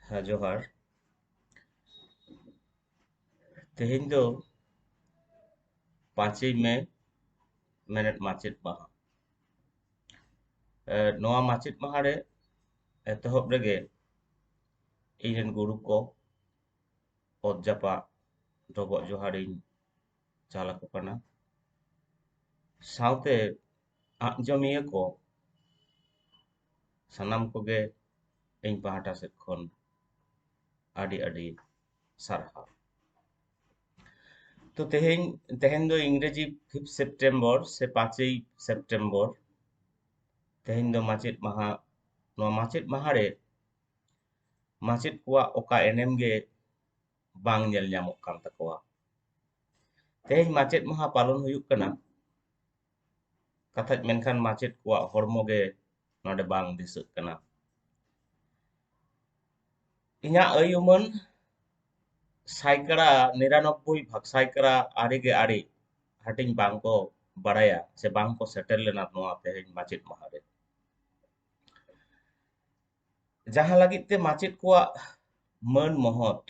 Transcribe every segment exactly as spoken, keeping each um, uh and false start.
ᱦᱮᱸ, ᱡᱚᱦᱟᱨ᱾ ᱛᱮᱦᱮᱧ ᱫᱚ ᱯᱟᱸᱪᱮᱭ ᱢᱮ, ᱢᱮᱱᱮᱫ ᱢᱟᱪᱮᱫ ᱢᱟᱦᱟ᱾ ᱮ, ᱱᱚᱣᱟ ᱢᱟᱪᱮᱫ ᱢᱟᱦᱟ ᱨᱮ ᱮᱛᱚᱦᱚᱵ ᱨᱮᱜᱮ ᱤᱧ ᱨᱮᱱ ᱜᱩᱨᱩ ᱠᱚ ᱚᱛ ᱡᱟᱯᱟᱜ ᱰᱚᱵᱚᱜ ᱡᱚᱦᱟᱨᱤᱧ ᱪᱟᱞ ᱟᱠᱚ ᱠᱟᱱᱟ᱾ ᱥᱟᱶᱛᱮ ᱟᱸᱡᱚᱢᱤᱭᱟᱹ ᱠᱚ ᱥᱟᱱᱟᱢ ᱠᱚᱜᱮ ᱤᱧ ᱯᱟᱦᱴᱟ ᱥᱮᱫ ᱠᱷᱚᱱ ᱟᱹᱰᱤ ᱟᱹᱰᱤ ᱥᱟᱨᱦᱟᱣ᱾ ᱛᱚ ᱛᱮᱦᱮᱧ, ᱛᱮᱦᱮᱧ ᱫᱚ ᱤᱝᱨᱮᱡᱤ fifth September ᱥᱮ ᱯᱟᱸᱪᱮᱭ ᱥᱮᱯᱴᱮᱢᱵᱚᱨ᱾ ᱛᱮᱦᱮᱧ ᱫᱚ ᱢᱟᱪᱮᱫ ᱢᱟᱦᱟ᱾ ᱱᱚᱣᱟ ᱢᱟᱪᱮᱫ ᱢᱟᱦᱟ ᱨᱮ ᱢᱟᱪᱮᱫ ᱠᱚᱣᱟᱜ ᱚᱠᱟ ᱮᱱᱮᱢ ᱜᱮ ᱵᱟᱝ ᱧᱮᱞ ᱧᱟᱢᱚᱜ ᱠᱟᱱ ᱛᱟᱠᱚᱣᱟ᱾ ᱛᱮᱦᱮᱧ ᱢᱟᱪᱮᱫ ᱢᱟᱦᱟ ᱯᱟᱞᱚᱱ ᱦᱩᱭᱩᱜ ᱠᱟᱱᱟ, ᱠᱟᱛᱷᱟᱡ ᱢᱮᱱᱠᱷᱟᱱ ᱢᱟᱪᱮᱫ ᱠᱚᱣᱟᱜ ᱦᱚᱲᱢᱚ ᱜᱮ ᱱᱚᱰᱮ ᱵᱟᱝ ᱫᱤᱥᱟᱹᱜ ᱠᱟᱱᱟ᱾ ᱤᱧᱟᱹᱜ ᱟᱹᱭ ᱩᱢᱟᱹᱱ ᱥᱟᱭᱠᱟᱲᱟ ᱱᱤᱨᱟᱱᱚᱵᱵᱳᱭ ᱵᱷᱟᱜᱽ ᱥᱟᱭᱠᱟᱲᱟ ᱟᱨᱮ ᱜᱮ ᱟᱨᱮ ᱦᱟᱹᱴᱤᱧ ᱵᱟᱝ ᱠᱚ ᱵᱟᱲᱟᱭᱟ ᱥᱮ ᱵᱟᱝ ᱠᱚ ᱥᱮᱴᱮᱨ ᱞᱮᱱᱟ ᱱᱚᱣᱟ ᱛᱮᱦᱮᱧ ᱢᱟᱪᱮᱫ ᱢᱟᱦᱟ ᱨᱮ᱾ ᱡᱟᱦᱟᱸ ᱞᱟᱹᱜᱤᱫ ᱛᱮ ᱢᱟᱪᱮᱫ ᱠᱚᱣᱟᱜ ᱢᱟᱹᱱ ᱢᱚᱦᱚᱛ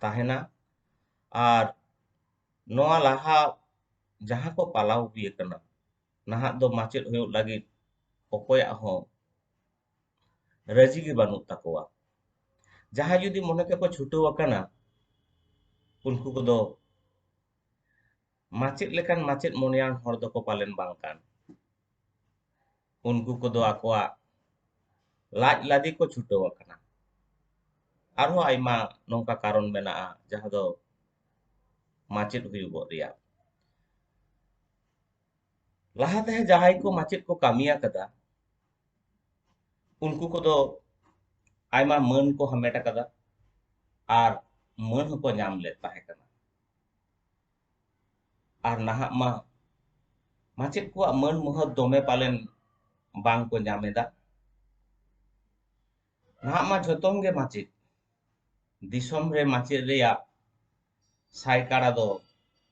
ᱛᱟᱦᱮᱱᱟ, ᱟᱨ ᱱᱚᱣᱟ ᱞᱟᱦᱟ ᱡᱟᱦᱟᱸ ᱠᱚ ᱯᱟᱞᱟᱣ ᱦᱩᱭ ᱟᱠᱟᱱᱟ, ᱱᱟᱦᱟᱜ ᱫᱚ ᱢᱟᱪᱮᱫ ᱦᱩᱭᱩᱜ ᱞᱟᱹᱜᱤᱫ ᱚᱠᱚᱭᱟᱜ ᱦᱚᱸ ᱨᱟᱹᱡᱤ ᱜᱮ ᱵᱟᱹᱱᱩᱜ ᱛᱟᱠᱚᱣᱟ᱾ ᱡᱟᱦᱟᱸᱭ ᱡᱩᱫᱤ ᱢᱚᱱᱮ ᱛᱮᱠᱚ ᱪᱷᱩᱴᱟᱹᱣ ᱟᱠᱟᱱᱟ, ᱩᱱᱠᱩ ᱠᱚᱫᱚ ᱢᱟᱪᱮᱫ ᱞᱮᱠᱟᱱ ᱢᱟᱪᱮᱫ ᱢᱚᱱᱮᱭᱟᱱ ᱦᱚᱲ ᱫᱚᱠᱚ ᱯᱟᱞᱮᱱ ᱵᱟᱝ ᱠᱟᱱ᱾ ᱩᱱᱠᱩ ᱠᱚᱫᱚ ᱟᱠᱚᱣᱟᱜ ᱞᱟᱡ ᱞᱟᱫᱮ ᱠᱚ ᱪᱷᱩᱴᱟᱹᱣ ᱟᱠᱟᱱᱟ᱾ ᱟᱨᱦᱚᱸ ᱟᱭᱢᱟ ᱱᱚᱝᱠᱟ ᱠᱟᱨᱚᱱ ᱢᱮᱱᱟᱜᱼᱟ, ᱡᱟᱦᱟᱸ ᱫᱚ ᱢᱟᱪᱮᱫ ᱦᱩᱭᱩᱜᱚᱜ ᱨᱮᱭᱟᱜ᱾ ᱞᱟᱦᱟᱛᱮ ᱡᱟᱦᱟᱸᱭ ᱠᱚ ᱢᱟᱪᱮᱫ ᱠᱚ ᱠᱟᱹᱢᱤ ᱟᱠᱟᱫᱟ, ᱩᱱᱠᱩ ᱠᱚᱫᱚ ᱟᱭᱢᱟ ᱢᱟᱹᱱ ᱠᱚ ᱦᱟᱢᱮᱴ ᱟᱠᱟᱫᱟ ᱟᱨ ᱢᱟᱹᱱ ᱦᱚᱸᱠᱚ ᱧᱟᱢ ᱞᱮᱫ ᱛᱟᱦᱮᱸ ᱠᱟᱱᱟ᱾ ᱟᱨ ᱱᱟᱦᱟᱜ ᱢᱟ ᱢᱟᱪᱮᱫ ᱠᱚᱣᱟᱜ ᱢᱟᱹᱱ ᱢᱚᱦᱚᱛ ᱫᱚᱢᱮ ᱯᱟᱞᱮᱱ ᱵᱟᱝ ᱠᱚ ᱧᱟᱢ ᱮᱫᱟ᱾ ᱱᱟᱦᱟᱜ ᱢᱟ ᱡᱷᱚᱛᱚᱢ ᱜᱮ ᱢᱟᱪᱮᱫ᱾ ᱫᱤᱥᱚᱢ ᱨᱮ ᱢᱟᱪᱮᱫ ᱨᱮᱭᱟᱜ ᱥᱟᱭᱠᱟᱲᱟ ᱫᱚ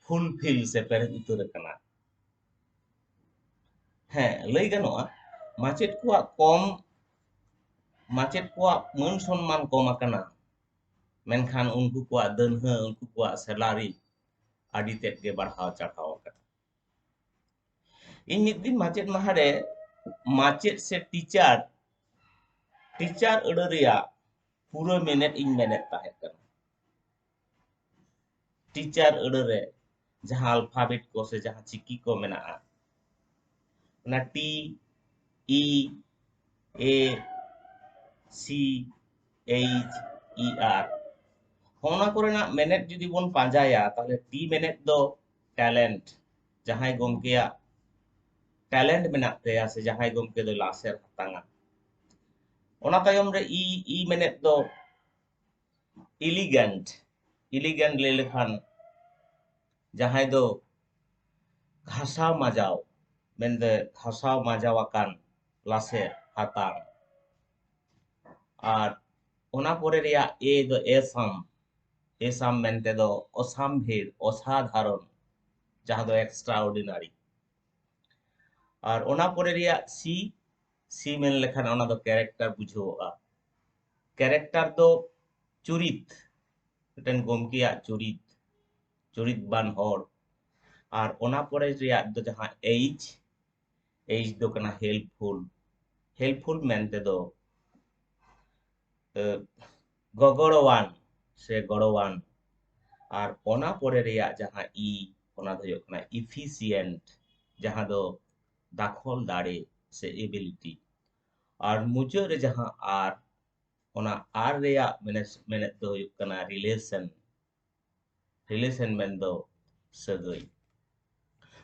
ᱯᱷᱩᱞᱯᱷᱤᱞ ᱥᱮ ᱯᱮᱨᱮᱡ ᱩᱛᱟᱹᱨ ᱟᱠᱟᱱᱟ᱾ ᱦᱮᱸ, ᱞᱟᱹᱭ ᱜᱟᱱᱚᱜᱼᱟ, ᱢᱟᱪᱮᱫ ᱠᱚᱣᱟᱜ ᱠᱚᱢ ᱢᱟᱪᱮᱫ ᱠᱚᱣᱟᱜ ᱢᱟᱹᱱ ᱥᱚᱱᱢᱟᱱ ᱠᱚᱢ ᱟᱠᱟᱱᱟ, ᱢᱮᱱᱠᱷᱟᱱ ᱩᱱᱠᱩ ᱠᱚᱣᱟᱜ ᱫᱟᱹᱱᱦᱟᱹ, ᱩᱱᱠᱩ ᱠᱚᱣᱟᱜ salary ᱟᱹᱰᱤ ᱛᱮᱫ ᱜᱮ ᱵᱟᱲᱦᱟᱣ ᱪᱟᱲᱦᱟᱣ ᱟᱠᱟᱱᱟ᱾ ᱤᱧ ᱢᱤᱫ ᱫᱤᱱ ᱢᱟᱪᱮᱫ ᱢᱟᱦᱟ ᱨᱮ ᱢᱟᱪᱮᱫ ᱥᱮ teacher, teacher ᱟᱹᱲᱟᱹ ᱨᱮᱭᱟᱜ ᱯᱩᱨᱟᱹ ᱢᱮᱱᱮᱫ ᱤᱧ ᱢᱮᱱᱮᱫ ᱛᱟᱦᱮᱸ ᱠᱟᱱᱟ᱾ Teacher ᱟᱹᱲᱟᱹ ᱨᱮ ᱡᱟᱦᱟᱸ alphabet ᱠᱚ ᱥᱮ ᱡᱟᱦᱟᱸ ᱪᱤᱠᱤ ᱠᱚ ᱢᱮᱱᱟᱜᱼᱟ, ᱚᱱᱟ T, E, A, C, H, E, R, ᱚᱱᱟ ᱠᱚᱨᱮᱱᱟᱜ ᱢᱮᱱᱮᱫ ᱡᱩᱫᱤ ᱵᱚᱱ ᱯᱟᱸᱡᱟᱭᱟ, ᱛᱟᱦᱞᱮ T ᱢᱮᱱᱮᱫ ᱫᱚ talent, ᱡᱟᱦᱟᱸᱭ ᱜᱚᱢᱠᱮᱭᱟᱜ talent ᱢᱮᱱᱟᱜ ᱛᱟᱭᱟ ᱥᱮ ᱡᱟᱦᱟᱸᱭ ᱜᱚᱢᱠᱮ ᱫᱚ ᱞᱟᱥᱮᱨ ᱦᱟᱛᱟᱝᱟ᱾ ᱚᱱᱟ ᱛᱟᱭᱚᱢ ᱨᱮ E, E ᱢᱮᱱᱮᱫ ᱫᱚ elegant, elegant ᱞᱟᱹᱭ ᱞᱮᱠᱷᱟᱱ ᱡᱟᱦᱟᱸᱭ ᱫᱚ ᱜᱷᱟᱥᱟᱣ ᱢᱟᱡᱟᱣ, ᱢᱮᱱᱫᱚ ᱜᱷᱟᱥᱟᱣ ᱢᱟᱡᱟᱣ ᱟᱠᱟᱱ ᱞᱟᱥᱮᱨ ᱦᱟᱛᱟᱝ᱾ ᱟᱨ ᱚᱱᱟ ᱯᱚᱨᱮ ᱨᱮᱭᱟᱜ A ᱫᱚ ᱮᱥᱟᱢ, ᱮᱥᱟᱢ ᱢᱮᱱᱛᱮ ᱫᱚ ᱚᱥᱟᱢᱵᱷᱤᱲ, ᱚᱥᱟᱫᱷᱟᱨᱚᱱ, ᱡᱟᱦᱟᱸ ᱫᱚ extraordinary᱾ ᱟᱨ ᱚᱱᱟ ᱯᱚᱨᱮ ᱨᱮᱭᱟᱜ C, C ᱢᱮᱱ ᱞᱮᱠᱷᱟᱱ ᱚᱱᱟ ᱫᱚ character ᱵᱩᱡᱷᱟᱹᱣᱚᱜᱼᱟ᱾ Character ᱫᱚ ᱪᱩᱨᱤᱛ, ᱢᱤᱫᱴᱮᱱ ᱜᱚᱢᱠᱮᱭᱟᱜ ᱪᱩᱨᱤᱛ, ᱪᱩᱨᱤᱛᱵᱟᱱ ᱦᱚᱲ᱾ ᱟᱨ ᱚᱱᱟ ᱯᱚᱨᱮ ᱨᱮᱭᱟᱜ ᱫᱚ ᱡᱟᱦᱟᱸ H, H ᱫᱚ ᱠᱟᱱᱟ helpful᱾ Helpful ᱢᱮᱱᱛᱮ ᱫᱚ, ᱮ, ᱜᱚᱜᱚᱲᱚᱣᱟᱱ ᱥᱮ ᱜᱚᱲᱚᱣᱟᱱ᱾ ᱟᱨ ᱚᱱᱟ ᱯᱚᱨᱮ ᱨᱮᱭᱟᱜ ᱡᱟᱦᱟᱸ E, ᱚᱱᱟ ᱫᱚ ᱦᱩᱭᱩᱜ ᱠᱟᱱᱟ efficient, ᱡᱟᱦᱟᱸ ᱫᱚ ᱫᱟᱠᱷᱚᱞ ᱫᱟᱲᱮ ᱥᱮ ability᱾ ᱟᱨ ᱢᱩᱪᱟᱹᱫ ᱨᱮ ᱡᱟᱦᱟᱸ R, ᱚᱱᱟ R ᱨᱮᱭᱟᱜ ᱢᱮᱱᱮᱥ-, ᱢᱮᱱᱮᱫ ᱫᱚ ᱦᱩᱭᱩᱜ ᱠᱟᱱᱟ relation᱾ Relation ᱢᱮᱱᱫᱚ ᱥᱟᱹᱜᱟᱹᱭ᱾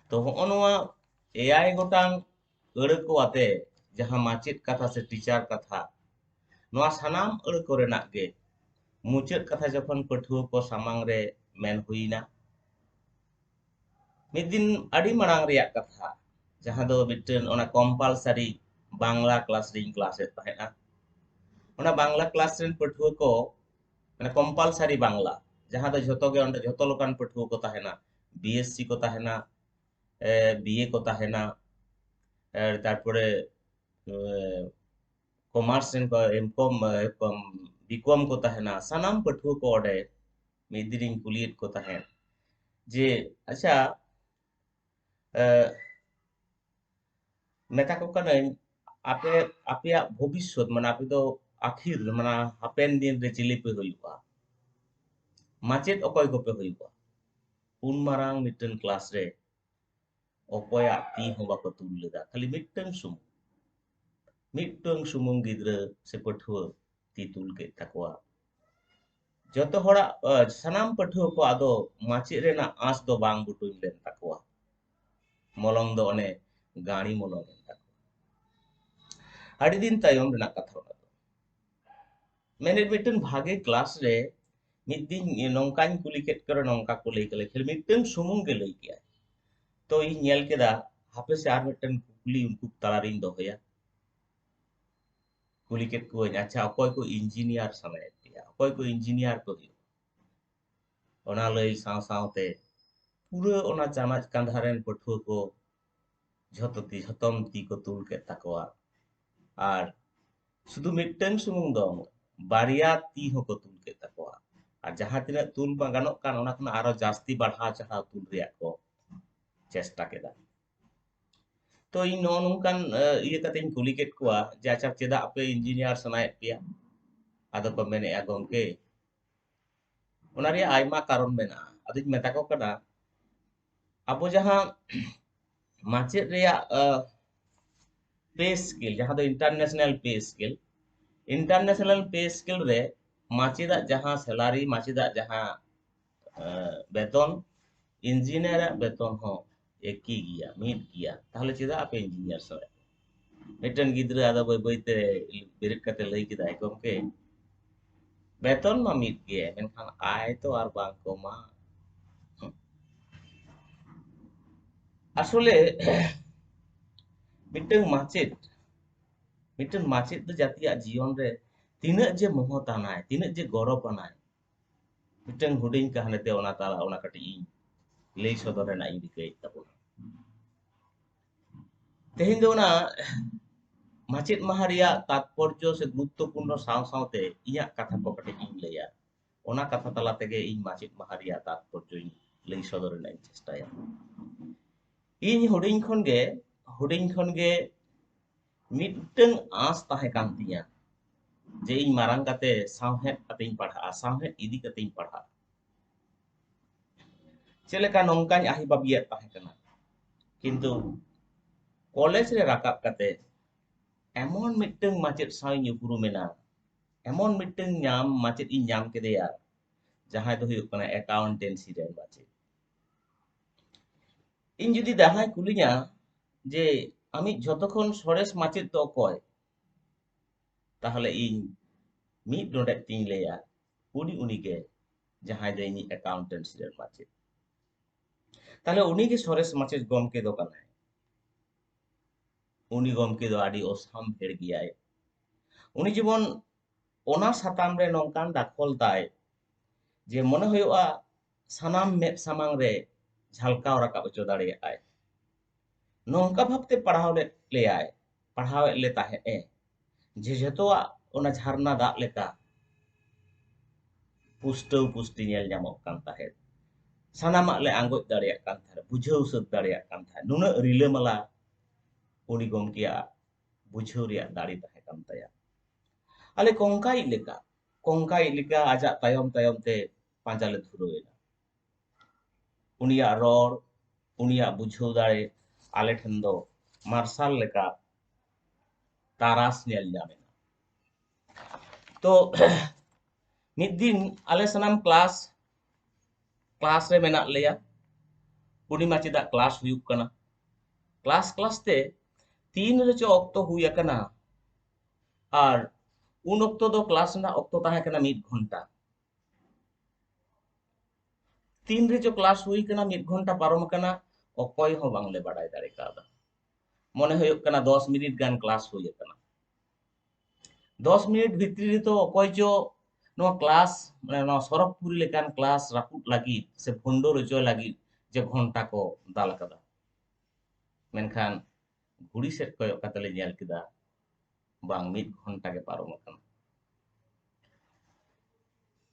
ᱛᱚ, ᱦᱚᱸᱜᱼᱚ ᱱᱚᱣᱟ ᱮᱭᱟᱭ ᱜᱚᱴᱟᱝ ᱟᱹᱲᱟᱹ ᱠᱚ ᱟᱛᱮ ᱡᱟᱦᱟᱸ ᱢᱟᱪᱮᱫ ᱠᱟᱛᱷᱟ ᱥᱮ teacher ᱠᱟᱛᱷᱟ, ᱱᱚᱣᱟ ᱥᱟᱱᱟᱢ ᱟᱹᱲᱟᱹ ᱠᱚᱨᱮᱱᱟᱜ ᱜᱮ ᱢᱩᱪᱟᱹᱫ ᱠᱟᱛᱷᱟ ᱡᱚᱠᱷᱚᱱ ᱯᱟᱹᱴᱷᱩᱣᱟᱹ ᱠᱚ ᱥᱟᱢᱟᱝ ᱨᱮ ᱢᱮᱱ ᱦᱩᱭᱱᱟ, ᱢᱤᱫ ᱫᱤᱱ ᱟᱹᱰᱤ ᱢᱟᱲᱟᱝ ᱨᱮᱭᱟᱜ ᱠᱟᱛᱷᱟ, ᱡᱟᱦᱟᱸ ᱫᱚ ᱢᱤᱫᱴᱮᱱ ᱚᱱᱟ compulsory ᱵᱟᱝᱞᱟ class ᱨᱤᱧ class ᱮᱫ ᱛᱟᱦᱮᱸᱫᱼᱟ᱾ ᱚᱱᱟ ᱵᱟᱝᱞᱟ class ᱨᱮᱱ ᱯᱟᱹᱴᱷᱩᱣᱟᱹ ᱠᱚ, ᱢᱟᱱᱮ, compulsory ᱵᱟᱝᱞᱟ, ᱡᱟᱦᱟᱸ ᱫᱚ ᱡᱷᱚᱛᱚ ᱜᱮ ᱚᱸᱰᱮ ᱡᱷᱚᱛᱚ ᱞᱮᱠᱟᱱ ᱯᱟᱹᱴᱷᱩᱣᱟᱹ ᱠᱚ ᱛᱟᱦᱮᱱᱟ, B S C ᱠᱚ ᱛᱟᱦᱮᱱᱟ, ᱮ, B A ᱠᱚ ᱛᱟᱦᱮᱱᱟ, ᱮ, ᱛᱟᱨᱯᱚᱨᱮ, ᱮ, ᱠᱚᱢᱟᱨᱥ ᱨᱮᱱ ᱠᱚ, ᱮᱢ ᱠᱚᱢ, ᱮ, ᱠᱚᱢ, ᱵᱤ ᱠᱚᱢ ᱠᱚ ᱛᱟᱦᱮᱱᱟ, ᱥᱟᱱᱟᱢ ᱯᱟᱹᱴᱷᱩᱣᱟᱹ ᱠᱚ ᱚᱸᱰᱮ ᱢᱤᱫ ᱫᱤᱱᱤᱧ ᱠᱩᱞᱤᱭᱮᱫ ᱠᱚ ᱛᱟᱦᱮᱸᱫ ᱡᱮ, ᱟᱪᱪᱷᱟ, ᱮ, ᱢᱮᱛᱟ ᱠᱚ ᱠᱟᱹᱱᱟᱹᱧ, ᱟᱯᱮ, ᱟᱯᱮᱭᱟᱜ ᱵᱷᱚᱵᱤᱥᱥᱚᱛ, ᱢᱟᱱᱮ ᱟᱯᱮ ᱫᱚ ᱟᱹᱠᱷᱤᱨ, ᱢᱟᱱᱮ ᱦᱟᱯᱮᱱ ᱫᱤᱱ ᱨᱮ ᱪᱤᱞᱤ ᱯᱮ ᱦᱩᱭᱩᱜᱼᱟ? ᱢᱟᱪᱮᱫ ᱚᱠᱚᱭ ᱠᱚᱯᱮ ᱦᱩᱭᱩᱜᱼᱟ? ᱩᱱ ᱢᱟᱨᱟᱝ ᱢᱤᱫᱴᱮᱱ ᱠᱞᱟᱥ ᱨᱮ ᱚᱠᱚᱭᱟᱜ ᱛᱤ ᱦᱚᱸ ᱵᱟᱠᱚ ᱛᱩᱞ ᱞᱮᱫᱟ, ᱠᱷᱟᱹᱞᱤ ᱢᱤᱫᱴᱟᱝ ᱥᱩᱢᱩᱝ, ᱢᱤᱫᱴᱟᱝ ᱥᱩᱢᱩᱝ ᱜᱤᱫᱽᱨᱟᱹ ᱥᱮ ᱯᱟᱹᱴᱷᱩᱣᱟᱹ ᱛᱤ ᱛᱩᱞ ᱠᱮᱫ ᱛᱟᱠᱚᱣᱟ᱾ ᱡᱚᱛᱚ ᱦᱚᱲᱟᱜ, ᱟ, ᱥᱟᱱᱟᱢ ᱯᱟᱹᱴᱷᱩᱣᱟᱹ ᱠᱚ ᱟᱫᱚ ᱢᱟᱪᱮᱫ ᱨᱮᱱᱟᱜ ᱟᱸᱥ ᱫᱚ ᱵᱟᱝ ᱵᱩᱴᱩᱧ ᱞᱮᱱ ᱛᱟᱠᱚᱣᱟ, ᱢᱚᱞᱚᱝ ᱫᱚ ᱚᱱᱮ ᱜᱟᱹᱲᱤ ᱢᱚᱞᱚᱝ ᱮᱱ ᱛᱟᱠᱚᱣᱟ᱾ ᱟᱹᱰᱤ ᱫᱤᱱ ᱛᱟᱭᱚᱢ ᱨᱮᱱᱟᱜ ᱠᱟᱛᱷᱟ ᱚᱱᱟ ᱫᱚ᱾ ᱢᱮᱱᱮᱫ, ᱢᱤᱫᱴᱮᱱ ᱵᱷᱟᱜᱮ ᱠᱞᱟᱥ ᱨᱮ ᱢᱤᱫ ᱫᱤᱱ ᱱᱚᱝᱠᱟᱧ ᱠᱩᱞᱤ ᱠᱮᱫ ᱠᱚᱨᱮ ᱱᱚᱝᱠᱟ ᱠᱚ ᱞᱟᱹᱭ ᱠᱮᱫᱟ, ᱠᱷᱟᱹᱞᱤ ᱢᱤᱫᱴᱟᱝ ᱥᱩᱢᱩᱝ ᱜᱮ ᱞᱟᱹᱭ ᱠᱮᱜᱼᱟᱭ᱾ ᱛᱚ ᱤᱧ ᱧᱮᱞ ᱠᱮᱫᱟ, ᱦᱟᱯᱮ ᱥᱮ ᱟᱨ ᱢᱤᱫᱴᱮᱱ ᱠᱩᱠᱞᱤ ᱩᱱᱠᱩ ᱛᱟᱞᱟᱨᱤᱧ ᱫᱚᱦᱚᱭᱟ᱾ ᱠᱩᱞᱤ ᱠᱮᱫ ᱠᱚᱣᱟᱧ, ᱟᱪᱪᱷᱟ, ᱚᱠᱚᱭ ᱠᱚ ᱤᱧᱡᱤᱱᱤᱭᱟᱨ ᱥᱟᱱᱟᱭᱮᱫ ᱯᱮᱭᱟ? ᱚᱠᱚᱭ ᱠᱚ ᱤᱧᱡᱤᱱᱤᱭᱟᱨ ᱠᱚ ᱦᱩᱭᱩᱜᱼᱟ? ᱚᱱᱟ ᱞᱟᱹᱭ ᱥᱟᱶ ᱥᱟᱶᱛᱮ ᱯᱩᱨᱟᱹ ᱚᱱᱟ ᱪᱟᱱᱟᱪ ᱠᱟᱸᱫᱷᱟ ᱨᱮᱱ ᱯᱟᱹᱴᱷᱩᱣᱟᱹ ᱠᱚ ᱡᱷᱚᱛᱚ ᱛᱤ, ᱡᱷᱚᱛᱚᱢ ᱛᱤ ᱠᱚ ᱛᱩᱞ ᱠᱮᱫ ᱛᱟᱠᱚᱣᱟ᱾ ᱟᱨ ᱥᱩᱫᱷᱩ ᱢᱤᱫᱴᱟᱝ ᱥᱩᱢᱩᱝ ᱫᱚ ᱵᱟᱝ, ᱵᱟᱨᱭᱟ ᱛᱤ ᱦᱚᱸᱠᱚ ᱛᱩᱞ ᱠᱮᱫ ᱛᱟᱠᱚᱣᱟ᱾ ᱟᱨ ᱡᱟᱦᱟᱸ ᱛᱤᱱᱟᱹᱜ ᱛᱩᱞ ᱢᱟ ᱜᱟᱱᱚᱜ ᱠᱟᱱ, ᱚᱱᱟ ᱠᱷᱚᱱᱟᱜ ᱟᱨᱚ ᱡᱟᱹᱥᱛᱤ ᱵᱟᱲᱦᱟᱣ ᱪᱟᱲᱦᱟᱣ ᱛᱩᱞ ᱨᱮᱭᱟᱜ ᱠᱚ ᱪᱮᱥᱴᱟ ᱠᱮᱫᱟ᱾ ᱛᱚ ᱤᱧ ᱱᱚᱜᱼᱚ ᱱᱚᱝᱠᱟᱱ, ᱮ, ᱤᱭᱟᱹ ᱠᱟᱛᱮᱧ ᱠᱩᱞᱤ ᱠᱮᱫ ᱠᱚᱣᱟ ᱡᱮ, ᱟᱪᱪᱷᱟ, ᱪᱮᱫᱟᱜ ᱯᱮ ᱤᱧᱡᱤᱱᱤᱭᱟᱨ ᱥᱟᱱᱟᱭᱮᱫ ᱯᱮᱭᱟ? ᱟᱫᱚ ᱠᱚ ᱢᱮᱱᱮᱫᱼᱟ, ᱜᱚᱢᱠᱮ, ᱚᱱᱟ ᱨᱮᱭᱟᱜ ᱟᱭᱢᱟ ᱠᱟᱨᱚᱱ ᱢᱮᱱᱟᱜᱼᱟ᱾ ᱟᱫᱚᱧ ᱢᱮᱛᱟ ᱠᱚ ᱠᱟᱱᱟ, ᱟᱵᱚ ᱡᱟᱦᱟᱸ ᱢᱟᱪᱮᱫ ᱨᱮᱭᱟᱜ, ᱟ, ᱯᱮ ᱥᱠᱮᱞ, ᱡᱟᱦᱟᱸ ᱫᱚ ᱤᱱᱴᱟᱨᱱᱮᱥᱱᱟᱞ ᱯᱮ ᱥᱠᱮᱞ, ᱤᱱᱴᱟᱨᱱᱮᱥᱱᱟᱞ ᱯᱮ ᱥᱠᱮᱞ ᱨᱮ ᱢᱟᱪᱮᱫᱟᱜ ᱡᱟᱦᱟᱸ ᱥᱮᱞᱟᱨᱤ, ᱢᱟᱪᱮᱫᱟᱜ ᱡᱟᱦᱟᱸ, ᱟ, ᱵᱮᱛᱚᱱ, ᱤᱧᱡᱤᱱᱤᱭᱟᱨᱟᱜ ᱵᱮᱛᱚᱱ ᱦᱚᱸ ᱮᱠᱤ ᱜᱮᱭᱟ, ᱢᱤᱫ ᱜᱮᱭᱟ᱾ ᱛᱟᱦᱚᱞᱮ ᱪᱮᱫᱟᱜ ᱟᱯᱮ ᱤᱧᱡᱤᱱᱤᱭᱟᱨ ᱥᱟᱱᱟᱭᱮᱫ ᱯᱮᱭᱟ? ᱢᱤᱫᱴᱮᱱ ᱜᱤᱫᱽᱨᱟᱹ ᱟᱫᱚ ᱵᱟᱹᱭ ᱵᱟᱹᱭ ᱛᱮ ᱵᱮᱨᱮᱫ ᱠᱟᱛᱮ ᱞᱟᱹᱭ ᱠᱮᱫᱟᱭ, ᱜᱚᱢᱠᱮ, ᱵᱮᱛᱚᱱ ᱢᱟ ᱢᱤᱫ ᱜᱮ, ᱢᱮᱱᱠᱷᱟᱱ ᱟᱭ ᱛᱚ ᱟᱨ ᱵᱟᱝ ᱠᱚᱢᱟ᱾ ᱟᱥᱚᱞᱮ ᱢᱤᱫᱴᱟᱝ ᱢᱟᱪᱮᱫ, ᱢᱤᱫᱴᱟᱝ ᱢᱟᱪᱮᱫ ᱫᱚ ᱡᱟᱹᱛᱤᱭᱟᱜ ᱡᱤᱭᱚᱱ ᱨᱮ ᱛᱤᱱᱟᱹᱜ ᱡᱮ ᱢᱚᱦᱚᱛ ᱟᱱᱟᱭ, ᱛᱤᱱᱟᱹᱜ ᱡᱮ ᱜᱚᱨᱚᱵ ᱟᱱᱟᱭ, ᱢᱤᱫᱴᱟᱝ ᱦᱩᱰᱤᱧ ᱠᱟᱹᱦᱱᱤ ᱛᱮ ᱚᱱᱟ ᱛᱟᱞᱟ, ᱚᱱᱟ ᱠᱟᱹᱴᱤᱡ ᱤᱧ ᱞᱟᱹᱭ ᱥᱚᱫᱚᱨ ᱨᱮᱱᱟᱜ ᱤᱧ ᱨᱤᱠᱟᱹᱭᱮᱫ ᱛᱟᱵᱚᱱᱟ᱾ ᱛᱮᱦᱮᱧ ᱫᱚ ᱚᱱᱟ ᱢᱟᱪᱮᱫ ᱢᱟᱦᱟ ᱨᱮᱭᱟᱜ ᱛᱟᱛᱯᱚᱨᱡᱚ ᱥᱮ ᱜᱩᱨᱩᱛᱛᱚᱯᱩᱨᱱᱚ ᱥᱟᱶ ᱥᱟᱶᱛᱮ ᱤᱧᱟᱹᱜ ᱠᱟᱛᱷᱟ ᱠᱚ ᱠᱟᱹᱴᱤᱡ ᱤᱧ ᱞᱟᱹᱭᱟ᱾ ᱚᱱᱟ ᱠᱟᱛᱷᱟ ᱛᱟᱞᱟ ᱛᱮᱜᱮ ᱤᱧ ᱢᱟᱪᱮᱫ ᱢᱟᱦᱟ ᱨᱮᱭᱟᱜ ᱛᱟᱛᱯᱚᱨᱡᱚᱧ ᱞᱟᱹᱭ ᱥᱚᱫᱚᱨ ᱨᱮᱱᱟᱜ ᱤᱧ ᱪᱮᱥᱴᱟᱭᱟ᱾ ᱤᱧ ᱦᱩᱰᱤᱧ ᱠᱷᱚᱱ ᱜᱮ ᱦᱩᱰᱤᱧ ᱠᱷᱚᱱ ᱜᱮ ᱢᱤᱫᱴᱟᱝ ᱟᱸᱥ ᱛᱟᱦᱮᱸ ᱠᱟᱱ ᱛᱤᱧᱟ ᱡᱮ ᱤᱧ ᱢᱟᱨᱟᱝ ᱠᱟᱛᱮ ᱥᱟᱶᱦᱮᱫ ᱠᱟᱛᱮᱧ ᱯᱟᱲᱦᱟᱜᱼᱟ, ᱥᱟᱶᱦᱮᱫ ᱤᱫᱤ ᱠᱟᱛᱮᱧ ᱯᱟᱲᱦᱟᱜᱼᱟ᱾ ᱪᱮᱫ ᱞᱮᱠᱟ ᱱᱚᱝᱠᱟᱧ ᱟᱹᱦᱤ ᱵᱟᱹᱵᱤᱭᱟᱫ ᱛᱟᱦᱮᱸ ᱠᱟᱱᱟ, ᱠᱤᱱᱛᱩ ᱠᱚᱞᱮᱡᱽ ᱨᱮ ᱨᱟᱠᱟᱵ ᱠᱟᱛᱮ ᱮᱢᱚᱱ ᱢᱤᱫᱴᱟᱝ ᱢᱟᱪᱮᱫ ᱥᱟᱶ ᱤᱧ ᱩᱯᱨᱩᱢ ᱮᱱᱟ, ᱮᱢᱚᱱ ᱢᱤᱫᱴᱟᱝ ᱧᱟᱢ ᱢᱟᱪᱮᱫ ᱤᱧ ᱧᱟᱢ ᱠᱮᱫᱮᱭᱟ, ᱡᱟᱦᱟᱸᱭ ᱫᱚ ᱦᱩᱭᱩᱜ ᱠᱟᱱᱟ ᱮᱠᱟᱣᱩᱱᱴᱮᱱᱥᱤ ᱨᱮᱱ ᱢᱟᱪᱮᱫ᱾ ᱤᱧ ᱡᱩᱫᱤ ᱡᱟᱦᱟᱸᱭ ᱠᱩᱞᱤᱧᱟ ᱡᱮ ᱟᱢᱤᱡ ᱡᱷᱚᱛᱚ ᱠᱷᱚᱱ ᱥᱚᱨᱮᱥ ᱢᱟᱪᱮᱫ ᱫᱚ ᱚᱠᱚᱭ, ᱛᱟᱦᱚᱞᱮ ᱤᱧ ᱢᱤᱫ ᱰᱚᱸᱰᱮᱜ ᱛᱤᱧ ᱞᱟᱹᱭᱟ, ᱩᱱᱤ ᱩᱱᱤᱜᱮ ᱡᱟᱦᱟᱸᱭ ᱫᱚ ᱤᱧᱤᱡ ᱮᱠᱟᱣᱩᱱᱴᱮᱱᱥᱤ ᱨᱮᱱ ᱢᱟᱪᱮᱫ᱾ ᱛᱟᱦᱚᱞᱮ ᱩᱱᱤᱜᱮ ᱥᱚᱨᱮᱥ ᱢᱟᱪᱮᱫ ᱜᱚᱢᱠᱮ ᱫᱚ ᱠᱟᱱᱟᱭ᱾ ᱩᱱᱤ ᱜᱚᱢᱠᱮ ᱫᱚ ᱟᱹᱰᱤ ᱚᱥᱟᱢᱵᱷᱮᱲ ᱜᱮᱭᱟᱭ᱾ ᱩᱱᱤ ᱡᱮᱢᱚᱱ ᱚᱱᱟ ᱥᱟᱛᱟᱢ ᱨᱮ ᱱᱚᱝᱠᱟᱱ ᱫᱟᱠᱷᱚᱞ ᱛᱟᱭ ᱡᱮ ᱢᱚᱱᱮ ᱦᱩᱭᱩᱜᱼᱟ ᱥᱟᱱᱟᱢ ᱢᱮᱫ ᱥᱟᱢᱟᱝ ᱨᱮ ᱡᱷᱟᱞᱠᱟᱣ ᱨᱟᱠᱟᱵ ᱦᱚᱪᱚ ᱫᱟᱲᱮᱭᱟᱜᱼᱟᱭ᱾ ᱱᱚᱝᱠᱟ ᱵᱷᱟᱵᱛᱮ ᱯᱟᱲᱦᱟᱣ ᱞᱮᱫ ᱞᱮᱭᱟᱭ, ᱯᱟᱲᱦᱟᱣᱮᱫ ᱞᱮ ᱛᱟᱦᱮᱸᱫ ᱮ, ᱡᱮ ᱡᱷᱚᱛᱚᱣᱟᱜ ᱚᱱᱟ ᱡᱷᱟᱨᱱᱟ ᱫᱟᱜ ᱞᱮᱠᱟ ᱯᱩᱥᱴᱟᱹᱣ ᱯᱩᱥᱴᱤ ᱧᱮᱞ ᱧᱟᱢᱚᱜ ᱠᱟᱱ ᱛᱟᱦᱮᱸᱫ᱾ ᱥᱟᱱᱟᱢᱟᱜ ᱞᱮ ᱟᱸᱜᱚᱪ ᱫᱟᱲᱮᱭᱟᱜ ᱠᱟᱱ ᱛᱟᱦᱮᱸᱫ, ᱵᱩᱡᱷᱟᱹᱣ ᱥᱟᱹᱛ ᱫᱟᱲᱮᱭᱟᱜ ᱠᱟᱱ ᱛᱟᱦᱮᱸᱫ᱾ ᱱᱩᱱᱟᱹᱜ ᱨᱤᱞᱟᱹᱢᱟᱞᱟ ᱩᱱᱤ ᱜᱚᱢᱠᱮᱭᱟᱜ ᱵᱩᱡᱷᱟᱹᱣ ᱨᱮᱭᱟᱜ ᱫᱟᱲᱮ ᱛᱟᱦᱮᱸ ᱠᱟᱱ ᱛᱟᱭᱟ᱾ ᱟᱞᱮ ᱠᱚᱝᱠᱟᱭᱤᱡ ᱞᱮᱠᱟ, ᱠᱚᱝᱠᱟᱭᱤᱡ ᱞᱮᱠᱟ ᱟᱡᱟᱜ ᱛᱟᱭᱚᱢ ᱛᱟᱭᱚᱢ ᱛᱮ ᱯᱟᱸᱡᱟ ᱞᱮ ᱫᱷᱩᱨᱟᱹᱣ ᱮᱱᱟ᱾ ᱩᱱᱤᱭᱟᱜ ᱨᱚᱲ, ᱩᱱᱤᱭᱟᱜ ᱵᱩᱡᱷᱟᱹᱣ ᱫᱟᱲᱮ ᱟᱞᱮ ᱴᱷᱮᱱ ᱫᱚ ᱢᱟᱨᱥᱟᱞ ᱞᱮᱠᱟ ᱛᱟᱨᱟᱥ ᱧᱮᱞ ᱧᱟᱢ ᱮᱱᱟ᱾ ᱛᱚ ᱢᱤᱫ ᱫᱤᱱ ᱟᱞᱮ ᱥᱟᱱᱟᱢ ᱠᱞᱟᱥ ᱠᱞᱟᱥ ᱨᱮ ᱢᱮᱱᱟᱜ ᱞᱮᱭᱟ᱾ ᱯᱩᱨᱱᱤᱢᱟ ᱪᱮᱫᱟᱜ ᱠᱞᱟᱥ ᱦᱩᱭᱩᱜ ᱠᱟᱱᱟ? ᱠᱞᱟᱥ ᱠᱞᱟᱥ ᱛᱮ ᱛᱤᱱ ᱨᱮᱪᱚ ᱚᱠᱛᱚ ᱦᱩᱭ ᱟᱠᱟᱱᱟ, ᱟᱨ ᱩᱱ ᱚᱠᱛᱚ ᱫᱚ ᱠᱞᱟᱥ ᱨᱮᱱᱟᱜ ᱚᱠᱛᱚ ᱛᱟᱦᱮᱸ ᱠᱟᱱᱟ ᱢᱤᱫ ᱜᱷᱚᱱᱴᱟ᱾ ᱛᱤᱱ ᱨᱮᱪᱚ ᱠᱞᱟᱥ ᱦᱩᱭ ᱠᱟᱱᱟ, ᱢᱤᱫ ᱜᱷᱚᱱᱴᱟ ᱯᱟᱨᱚᱢ ᱟᱠᱟᱱᱟ, ᱚᱠᱚᱭ ᱦᱚᱸ ᱵᱟᱝᱞᱮ ᱵᱟᱰᱟᱭ ᱫᱟᱲᱮ ᱠᱟᱣᱫᱟ᱾ ᱢᱚᱱᱮ ᱦᱩᱭᱩᱜ ᱠᱟᱱᱟ ᱫᱚᱥ ᱢᱤᱱᱤᱴ ᱜᱟᱱ ᱠᱞᱟᱥ ᱦᱩᱭ ᱟᱠᱟᱱᱟ᱾ ᱫᱚᱥ ᱢᱤᱱᱤᱴ ᱵᱷᱤᱛᱨᱤ ᱨᱮᱫᱚ ᱚᱠᱚᱭ ᱪᱚ ᱱᱚᱣᱟ ᱠᱞᱟᱥ, ᱢᱟᱱᱮ ᱱᱚᱣᱟ ᱥᱚᱨᱚᱜᱽᱯᱩᱨᱤ ᱞᱮᱠᱟᱱ ᱠᱞᱟᱥ ᱨᱟᱹᱯᱩᱫ ᱞᱟᱹᱜᱤᱫ ᱥᱮ ᱵᱷᱩᱱᱰᱚᱨ ᱦᱚᱪᱚᱭ ᱞᱟᱹᱜᱤᱫ ᱡᱮ ᱜᱷᱚᱱᱴᱟ ᱠᱚ ᱫᱟᱞ ᱟᱠᱟᱫᱟ᱾ ᱢᱮᱱᱠᱷᱟᱱ ᱜᱷᱩᱲᱤ ᱥᱮᱫ ᱠᱚᱭᱚᱜ ᱠᱟᱛᱮ ᱞᱮ ᱧᱮᱞ ᱠᱮᱫᱟ, ᱵᱟᱝ ᱢᱤᱫ ᱜᱷᱚᱱᱴᱟ ᱜᱮ ᱯᱟᱨᱚᱢ ᱟᱠᱟᱱᱟ᱾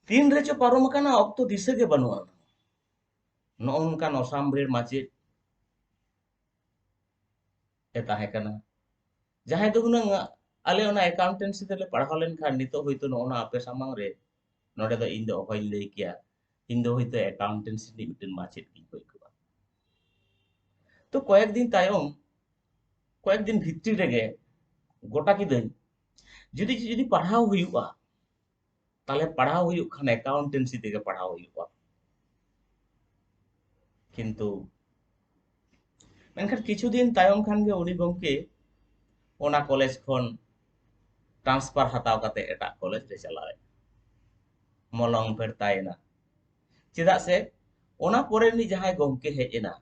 ᱛᱤᱱ ᱨᱮᱪᱚ ᱯᱟᱨᱚᱢ ᱟᱠᱟᱱᱟ, ᱚᱠᱛᱚ ᱫᱤᱥᱟᱹ ᱜᱮ ᱵᱟᱹᱱᱩᱜᱼᱟ᱾ ᱱᱚᱜᱼᱚ ᱱᱚᱝᱠᱟᱱ ᱚᱥᱟᱢᱵᱷᱮᱲ ᱢᱟᱪᱮᱫ ᱮ ᱛᱟᱦᱮᱸ ᱠᱟᱱᱟ, ᱡᱟᱦᱟᱸᱭ ᱫᱚ ᱦᱩᱱᱟᱹᱝ ᱟᱞᱮ ᱚᱱᱟ ᱮᱠᱟᱣᱩᱱᱴᱮᱱᱥᱤ ᱛᱮᱞᱮ ᱯᱟᱲᱦᱟᱣ ᱞᱮᱱᱠᱷᱟᱱ ᱱᱤᱛᱚᱜ ᱦᱚᱭᱛᱳ ᱱᱚᱜᱼᱚ ᱱᱟ ᱟᱯᱮ ᱥᱟᱢᱟᱝ ᱨᱮ ᱱᱚᱰᱮ ᱫᱚ ᱤᱧ ᱫᱚ ᱚᱦᱚᱧ ᱞᱟᱹᱭ ᱠᱮᱭᱟ, ᱤᱧ ᱫᱚ ᱦᱚᱭᱛᱳ ᱮᱠᱟᱣᱩᱱᱴᱮᱱᱥᱤ ᱨᱤᱱᱤᱡ ᱢᱤᱫᱴᱮᱱ ᱢᱟᱪᱮᱫ ᱜᱤᱧ ᱦᱩᱭ ᱠᱚᱜᱼᱟ᱾ ᱛᱚ ᱠᱚᱭᱮᱠ ᱫᱤᱱ ᱛᱟᱭᱚᱢ, ᱠᱚᱭᱮᱠ ᱫᱤᱱ ᱵᱷᱤᱛᱨᱤ ᱨᱮᱜᱮ ᱜᱚᱴᱟ ᱠᱤᱫᱟᱹᱧ, ᱡᱩᱫᱤ ᱡᱩᱫᱤ ᱯᱟᱲᱦᱟᱣ ᱦᱩᱭᱩᱜᱼᱟ, ᱛᱟᱦᱞᱮ ᱯᱟᱲᱦᱟᱣ ᱦᱩᱭᱩᱜ ᱠᱷᱟᱱ ᱮᱠᱟᱣᱩᱱᱴᱮᱱᱥᱤ ᱛᱮᱜᱮ ᱯᱟᱲᱦᱟᱣ ᱦᱩᱭᱩᱜᱼᱟ᱾ ᱠᱤᱱᱛᱩ ᱢᱮᱱᱠᱷᱟᱱ ᱠᱤᱪᱷᱩ ᱫᱤᱱ ᱛᱟᱭᱚᱢ ᱠᱷᱟᱱ ᱜᱮ ᱩᱱᱤ ᱜᱚᱢᱠᱮ ᱚᱱᱟ ᱠᱚᱞᱮᱡᱽ ᱠᱷᱚᱱ ᱴᱨᱟᱱᱥᱯᱷᱟᱨ ᱦᱟᱛᱟᱣ ᱠᱟᱛᱮ ᱮᱴᱟᱜ ᱠᱚᱞᱮᱡᱽ ᱨᱮ ᱪᱟᱞᱟᱣ ᱮᱱᱟ, ᱢᱚᱞᱚᱝ ᱯᱷᱮᱨᱛᱟᱭᱮᱱᱟ᱾ ᱪᱮᱫᱟᱜ ᱥᱮ ᱚᱱᱟ ᱯᱚᱨᱮ ᱨᱤᱱᱤᱡ ᱡᱟᱦᱟᱸᱭ ᱜᱚᱢᱠᱮ ᱦᱮᱡ ᱮᱱᱟ,